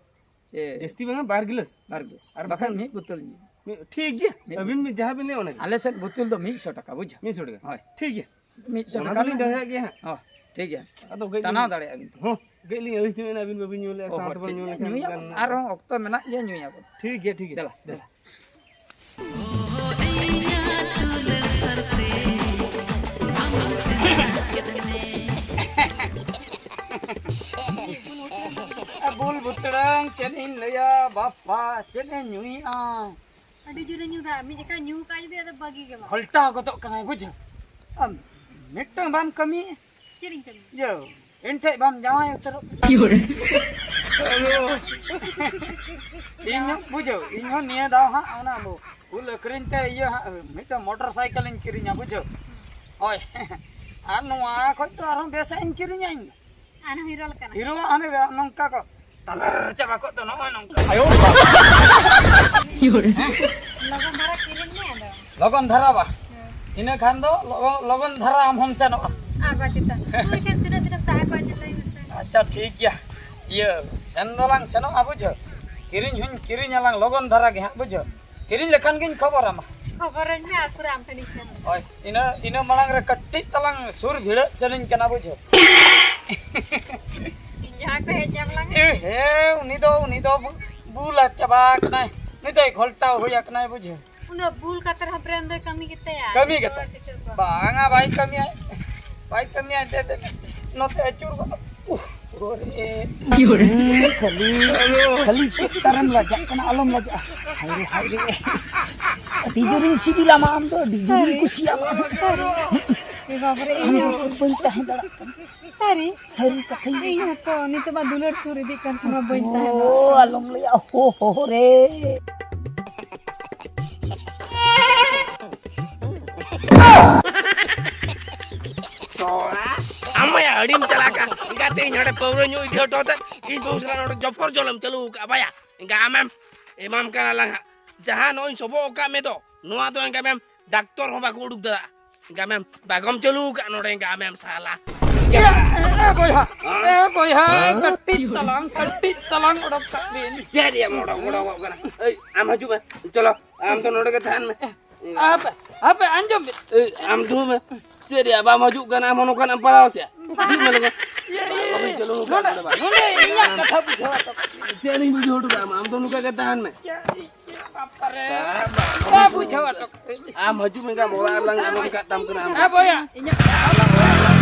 ᱥᱮ ᱡᱟᱹᱥᱛᱤ ᱵᱟᱝᱟ, ᱵᱟᱨ ᱜᱤᱞᱟᱹᱥ᱾ ᱵᱟᱨ ᱜᱤᱞᱟᱹᱥ᱾ ᱟᱨ ᱵᱟᱠᱷᱟᱱ ᱵᱟᱠᱷᱟᱱ ᱢᱤᱫ ᱵᱳᱛᱚᱞ ᱧᱩ᱾ ᱢᱤᱫ, ᱴᱷᱤᱠ ᱜᱮᱭᱟ᱾ ᱢᱤᱫ ᱟᱹᱵᱤᱱ ᱵᱳᱛᱚᱞ᱾ ᱡᱟᱦᱟᱸ ᱵᱤᱱ ᱞᱟᱹᱭᱟ ᱚᱱᱟ ᱜᱮ᱾ ᱟᱞᱮ ᱥᱮᱫ ᱵᱳᱛᱚᱞ ᱫᱚ ᱢᱤᱫ ᱥᱚ ᱴᱟᱠᱟ, ᱵᱩᱡᱷᱟᱹᱣ? ᱢᱤᱫ ᱥᱚ ᱴᱟᱠᱟ᱾ ᱦᱳᱭ, ᱴᱷᱤᱠ ᱜᱮᱭᱟ᱾ ᱢᱤᱫ ᱥᱚ ᱚᱱᱟ ᱴᱟᱠᱟ ᱫᱚᱞᱤᱧ ᱨᱮᱱᱟᱜ ᱫᱟᱲᱮᱭᱟᱜ ᱜᱮᱭᱟ ᱦᱟᱸᱜ᱾ ᱦᱚᱸ, ᱴᱷᱤᱠ ᱜᱮᱭᱟ᱾ ᱟᱫᱚ ᱠᱟᱹᱡ ᱴᱟᱱᱟᱣ ᱞᱤᱧ ᱫᱟᱲᱮᱭᱟᱜᱼᱟ ᱵᱤᱱ᱾ ᱦᱚᱸ, ᱠᱟᱹᱡ ᱞᱤᱧ ᱟᱹᱲᱤᱥ ᱧᱚᱜ ᱮᱱᱟ, ᱟᱹᱵᱤᱱ ᱵᱟᱹᱵᱤᱱ ᱧᱩ ᱞᱮᱫᱼᱟ, ᱚ, ᱥᱟᱶ ᱦᱚᱸ, ᱛᱮᱵᱚᱱ ᱴᱷᱤᱠ ᱧᱩ ᱜᱮᱭᱟ, ᱞᱮᱠᱷᱟᱱ ᱧᱩᱭᱟᱵᱚᱱ᱾ ᱜᱟᱱ ᱟᱨᱦᱚᱸ ᱚᱠᱛᱚ ᱢᱮᱱᱟᱜ ᱜᱮᱭᱟ, ᱧᱩᱭᱟᱵᱚᱱ᱾ ᱴᱷᱤᱠ ᱜᱮᱭᱟ, ᱴᱷᱤᱠ ᱜᱮᱭᱟ᱾ ᱫᱮᱞᱟ᱾ ᱫᱮᱞᱟ᱾ ᱵᱩᱞ ᱵᱷᱩᱛᱲᱟᱹᱝ ᱪᱮᱫ ᱤᱧ ᱞᱟᱹᱭᱟ ᱵᱟᱯᱟ, ᱪᱮᱫ ᱮ ᱧᱩᱭᱮᱜᱼᱟ᱾ ᱟᱹᱰᱤ ᱡᱳᱨᱮ ᱧᱩ ᱫᱟ, ᱢᱤᱫ ᱡᱚᱠᱷᱟ ᱧᱩ ᱠᱟᱜ ᱡᱩᱫᱤ ᱟᱫᱚ ᱵᱟᱹᱜᱤ ᱜᱮ ᱵᱟᱝ᱾ ᱜᱷᱚᱞᱴᱟᱣ ᱜᱚᱫᱚᱜ ᱠᱟᱱᱟᱭ, ᱵᱩᱡᱷᱟᱹᱣ᱾ ᱟᱢ ᱢᱤᱫᱴᱟᱝ ᱵᱟᱢ ᱠᱟᱹᱢᱤ᱾ ᱪᱮᱫ ᱤᱧ ᱠᱟᱹᱢᱤ? ᱤᱭᱟᱹ, ᱤᱧ ᱴᱷᱮᱡ ᱵᱟᱢ ᱡᱟᱶᱟᱭ ᱩᱛᱟᱹᱨᱚᱜ ᱠᱟᱱᱟ᱾ ᱤᱧ ᱦᱚᱸ, ᱵᱩᱡᱷᱟᱹᱣ, ᱤᱧ ᱦᱚᱸ ᱱᱤᱭᱟᱹ ᱫᱷᱟᱣ ᱦᱟᱸᱜ ᱚᱱᱟ ᱩᱞ ᱟᱹᱠᱷᱨᱤᱧ ᱛᱮ ᱤᱭᱟᱹ ᱦᱟᱸᱜ ᱢᱤᱫᱴᱟᱝ ᱢᱚᱴᱚᱨ ᱥᱟᱭᱠᱮᱞ ᱤᱧ ᱠᱤᱨᱤᱧᱟ, ᱵᱩᱡᱷᱟᱹᱣ᱾ ᱦᱳᱭ᱾ ᱟᱨ ᱱᱚᱣᱟ ᱠᱷᱚᱡ ᱫᱚ ᱟᱨᱦᱚᱸ ᱵᱮᱥᱟᱜ ᱤᱧ ᱠᱤᱨᱤᱧᱟ ᱤᱧ᱾ ᱟᱨᱦᱚᱸ ᱦᱤᱨᱳ ᱞᱮᱠᱟᱱᱟᱜ᱾ ᱦᱤᱨᱳᱣᱟᱜ ᱦᱟᱱᱮ ᱱᱚᱝᱠᱟ ᱠᱚ ᱛᱟᱵᱮᱨ ᱪᱟᱵᱟ ᱠᱚᱜ ᱫᱚ, ᱱᱚᱜᱼᱚᱭ ᱱᱚᱝᱠᱟ᱾ ᱞᱚᱜᱚᱱ ᱫᱷᱟᱨᱟ ᱠᱤᱨᱤᱧ ᱢᱮ ᱟᱫᱚ᱾ ᱞᱚᱜᱚᱱ ᱫᱷᱟᱨᱟ ᱵᱟ? ᱦᱮᱸ᱾ ᱤᱱᱟᱹ ᱠᱷᱟᱱ ᱫᱚ ᱞᱚᱜᱚᱱ, ᱞᱚᱜᱚᱱ ᱫᱷᱟᱨᱟ ᱟᱢ ᱦᱚᱢ ᱥᱮᱱᱚᱜᱼᱟ᱾ ᱟᱨ ᱵᱟᱝ ᱪᱮᱫᱟᱜ? ᱱᱩᱭ ᱴᱷᱮᱱ ᱛᱤᱱᱟᱹᱜ ᱫᱤᱱᱮᱢ ᱛᱟᱦᱮᱸ ᱠᱚᱜᱼᱟ, ᱧᱮᱞ ᱞᱟᱹᱭ ᱢᱮᱥᱮ᱾ ᱟᱪᱪᱷᱟ, ᱴᱷᱤᱠ ᱜᱮᱭᱟ᱾ ᱤᱭᱟᱹ, ᱥᱮᱱ ᱫᱚᱞᱟᱝ ᱥᱮᱱᱚᱜᱼᱟ, ᱵᱩᱡᱷᱟᱹᱣ᱾ ᱠᱤᱨᱤᱧ ᱦᱚᱧ ᱠᱤᱨᱤᱧ ᱟᱞᱟᱝ ᱞᱚᱜᱚᱱ ᱫᱷᱟᱨᱟ ᱜᱮ ᱦᱟᱸᱜ, ᱵᱩᱡᱷᱟᱹᱣ᱾ ᱠᱤᱨᱤᱧ ᱞᱮᱠᱷᱟᱱ ᱜᱤᱧ ᱠᱷᱚᱵᱚᱨ ᱟᱢᱟ᱾ ᱠᱷᱚᱵᱚᱨᱟᱹᱧ ᱢᱮ ᱟᱨ ᱯᱩᱨᱟᱹ ᱟᱢ ᱴᱷᱮᱱᱤᱧ ᱥᱮᱱᱚᱜᱼᱟ᱾ ᱦᱳᱭ, ᱤᱱᱟᱹ, ᱤᱱᱟᱹ ᱢᱟᱲᱟᱝ ᱨᱮ ᱠᱟᱹᱴᱤᱡ ᱛᱟᱞᱟᱝ ᱥᱩᱨ ᱵᱷᱤᱲᱟᱹᱜ ᱥᱟᱹᱱᱟᱹᱧ ᱠᱟᱱᱟ, ᱵᱩᱡᱷᱟᱹᱣ᱾ ᱤᱧ ᱡᱟᱦᱟᱸᱭ ᱠᱚ ᱦᱮᱡ ᱧᱟᱢ ᱞᱟᱝ᱾ ᱮ ᱦᱮ, ᱩᱱᱤ ᱫᱚ, ᱩᱱᱤ ᱫᱚ ᱵᱩ-, ᱵᱩᱞᱟ ᱪᱟᱵᱟ ᱟᱠᱟᱱᱟᱭ᱾ ᱩᱱᱤ ᱫᱚᱭ ᱜᱷᱚᱞᱴᱟᱣ ᱦᱩᱭ ᱟᱠᱟᱱᱟᱭ, ᱵᱩᱡᱷᱟᱹᱣ᱾ ᱩᱱᱟᱹᱜ ᱵᱩᱞ ᱠᱟᱛᱮ ᱨᱮᱦᱚᱸ ᱵᱨᱮᱱ ᱫᱚᱭ ᱠᱟᱹᱢᱤ ᱜᱮᱛᱟᱭᱟ᱾ ᱠᱟᱹᱢᱤ ᱜᱮᱛᱟᱭ᱾ ᱵᱟᱝᱟ, ᱵᱟᱭ ᱠᱟᱹᱢᱤᱭᱟᱭ᱾ ᱵᱟᱭ ᱠᱟᱹᱢᱤᱭᱟᱭ, ᱫᱮ, ᱫᱮ, ᱫᱮ᱾ ᱱᱚᱛᱮ ᱟᱹᱪᱩᱨ ᱜᱚᱫᱚᱜ᱾ ᱩᱦ, ᱚᱨᱮ᱾ ᱠᱷᱟᱹᱞᱤ, ᱠᱷᱟᱹᱞᱤ ᱪᱮᱫ ᱛᱟᱨᱮᱢ ᱞᱟᱡᱟᱜ ᱠᱟᱱᱟ, ᱟᱞᱚᱢ ᱞᱟᱡᱟᱜᱼᱟ᱾ ᱦᱟᱭ ᱨᱮ, ᱦᱟᱭ ᱨᱮ᱾ ᱟᱹᱰᱤ ᱡᱳᱨᱤᱧ ᱥᱤᱵᱤᱞᱟᱢᱟ ᱟᱢ ᱫᱚ, ᱟᱹᱰᱤ ᱡᱳᱨᱤᱧ ᱠᱩᱥᱤᱭᱟᱢᱟ᱾ ᱥᱟᱹᱨᱤ᱾ ᱮ ᱵᱟᱵᱟ ᱨᱮ, ᱟᱢ ᱤᱧ ᱵᱮᱜᱚᱨ ᱵᱟᱹᱧ ᱛᱟᱦᱮᱸ ᱫᱟᱲᱮᱭᱟᱜ ᱠᱟᱱᱟ᱾ ᱥᱟᱹᱨᱤ? ᱥᱟᱹᱨᱤ ᱠᱟᱛᱷᱟᱧ ᱞᱟᱹᱭ᱾ ᱤᱧ ᱦᱚᱸᱛᱚ ᱱᱤᱛᱚᱜ ᱢᱟ ᱫᱩᱞᱟᱹᱲ ᱥᱩᱨ ᱤᱫᱤᱜ ᱠᱟᱱ ᱛᱟᱢᱟ, ᱵᱟᱹᱧ ᱛᱟᱦᱮᱸ ᱳ, ᱫᱟᱲᱮᱭᱟᱜ ᱠᱟᱱᱟ᱾ ᱟᱞᱚᱢ ᱞᱟᱹᱭᱟ, ᱦᱳ, ᱦᱳ, ᱦᱳ ᱨᱮ᱾ ᱛᱚᱲᱟ, ᱟᱢ ᱢᱟᱭᱟ ᱟᱹᱰᱤᱢ ᱪᱟᱞᱟᱠᱟ᱾ ᱮᱸᱜᱟᱛᱮ ᱤᱧ ᱦᱟᱸᱰᱮ ᱯᱟᱹᱣᱨᱟᱹ ᱧᱩ ᱤᱫᱤ ᱦᱚᱴᱚ ᱠᱟᱛᱮ ᱤᱧ ᱵᱟᱹᱦᱩ ᱥᱟᱞᱟᱜ ᱱᱚᱰᱮ ᱡᱚᱯᱚᱨ ᱡᱚᱞᱮᱢ ᱪᱟᱹᱞᱩ ᱟᱠᱟᱫᱼᱟ ᱵᱟᱭᱟ᱾ ᱮᱸᱜᱟ ᱟᱢᱮᱢ ᱮᱢᱟᱢ ᱠᱟᱱᱟ ᱞᱟᱝ ᱦᱟᱸᱜ᱾ ᱡᱟᱦᱟᱸ ᱱᱚᱜᱼᱚᱭ ᱥᱚᱵᱚᱜ ᱟᱠᱟᱫ ᱢᱮ ᱫᱚ, ᱱᱚᱣᱟ ᱫᱚ ᱮᱸᱜᱟ ᱢᱮᱢ ᱰᱟᱠᱛᱚᱨ ᱦᱚᱸ ᱵᱟᱠᱚ ᱩᱰᱩᱠ ᱫᱟᱲᱮᱭᱟᱜᱼᱟ᱾ ᱮᱸᱜᱟ ᱢᱮᱢ ᱵᱟᱜᱚᱢ ᱪᱟᱹᱞᱩ ᱟᱠᱟᱫ ᱱᱚᱰᱮ ᱮᱸᱜᱟ ᱟᱢᱮᱢ ᱥᱟᱞᱟ᱾ ᱮ ᱵᱚᱭᱦᱟ, ᱮ ᱵᱚᱭᱦᱟ, ᱠᱟᱹᱴᱤᱡ ᱛᱟᱞᱟᱝ, ᱠᱟᱹᱴᱤᱡ ᱛᱟᱞᱟᱝ ᱚᱰᱚᱠ ᱠᱟᱜ ᱵᱤᱱ᱾ ᱪᱮᱫ ᱨᱮᱭᱟᱜ ᱚᱰᱚᱠ, ᱚᱰᱚᱠᱚᱜ ᱠᱟᱱᱟ? ᱮᱭ, ᱟᱢ ᱦᱤᱡᱩᱜ ᱢᱮ, ᱪᱚᱞᱚ, ᱟᱢ ᱫᱚ ᱱᱚᱰᱮ ᱜᱮ ᱛᱟᱦᱮᱱ ᱢᱮ᱾ ᱦᱟᱯᱮ, ᱦᱟᱯᱮ, ᱟᱸᱡᱚᱢ ᱵᱤᱱ᱾ ᱮᱭ, ᱟᱢ ᱫᱩ ᱢᱮ᱾ ᱪᱮᱫ ᱨᱮᱭᱟᱜ ᱵᱟᱢ ᱦᱤᱡᱩᱜ ᱠᱟᱱᱟ? ᱟᱢ ᱦᱚᱸ ᱱᱚᱝᱠᱟᱱᱟᱜ ᱮᱢ ᱯᱟᱲᱟᱣ ᱥᱮ? ᱦᱤᱡᱩᱜ ᱢᱮ ᱞᱚᱜᱚᱱ᱾ ᱤᱭᱟᱹ, ᱤᱭᱟᱹ, ᱵᱟᱵᱚᱱ ᱪᱟᱹᱞᱩ ᱟᱠᱟᱫ ᱱᱚᱰᱮ, ᱱᱚᱰᱮ᱾ ᱱᱚᱰᱮ ᱤᱧᱟᱹᱜ ᱠᱟᱛᱷᱟ ᱵᱩᱡᱷᱟᱹᱣ ᱦᱚᱴᱚ ᱠᱟᱜ ᱵᱤᱱ᱾ ᱪᱮᱫ ᱤᱧ ᱵᱩᱡᱷᱟᱹᱣ ᱦᱚᱴᱚ ᱠᱟᱜ ᱟᱢ? ᱟᱢ ᱫᱚ ᱱᱚᱝᱠᱟ ᱜᱮ ᱛᱟᱦᱮᱱ ᱢᱮ᱾ ᱤᱭᱟᱹ, ᱵᱟᱯᱨᱮ᱾ ᱵᱟᱵᱩ ᱡᱷᱟᱣᱟ ᱴᱚᱠ᱾ ᱟᱢ ᱦᱤᱡᱩᱜ ᱢᱮ, ᱜᱟᱢᱚᱞᱟ ᱟᱨ ᱞᱟᱝ ᱜᱟᱢᱚᱞ ᱠᱟᱜ ᱛᱟᱢ ᱠᱟᱱᱟ ᱟᱢ᱾ ᱦᱮᱸ ᱵᱚᱭᱦᱟ, ᱤᱧᱟᱹᱜ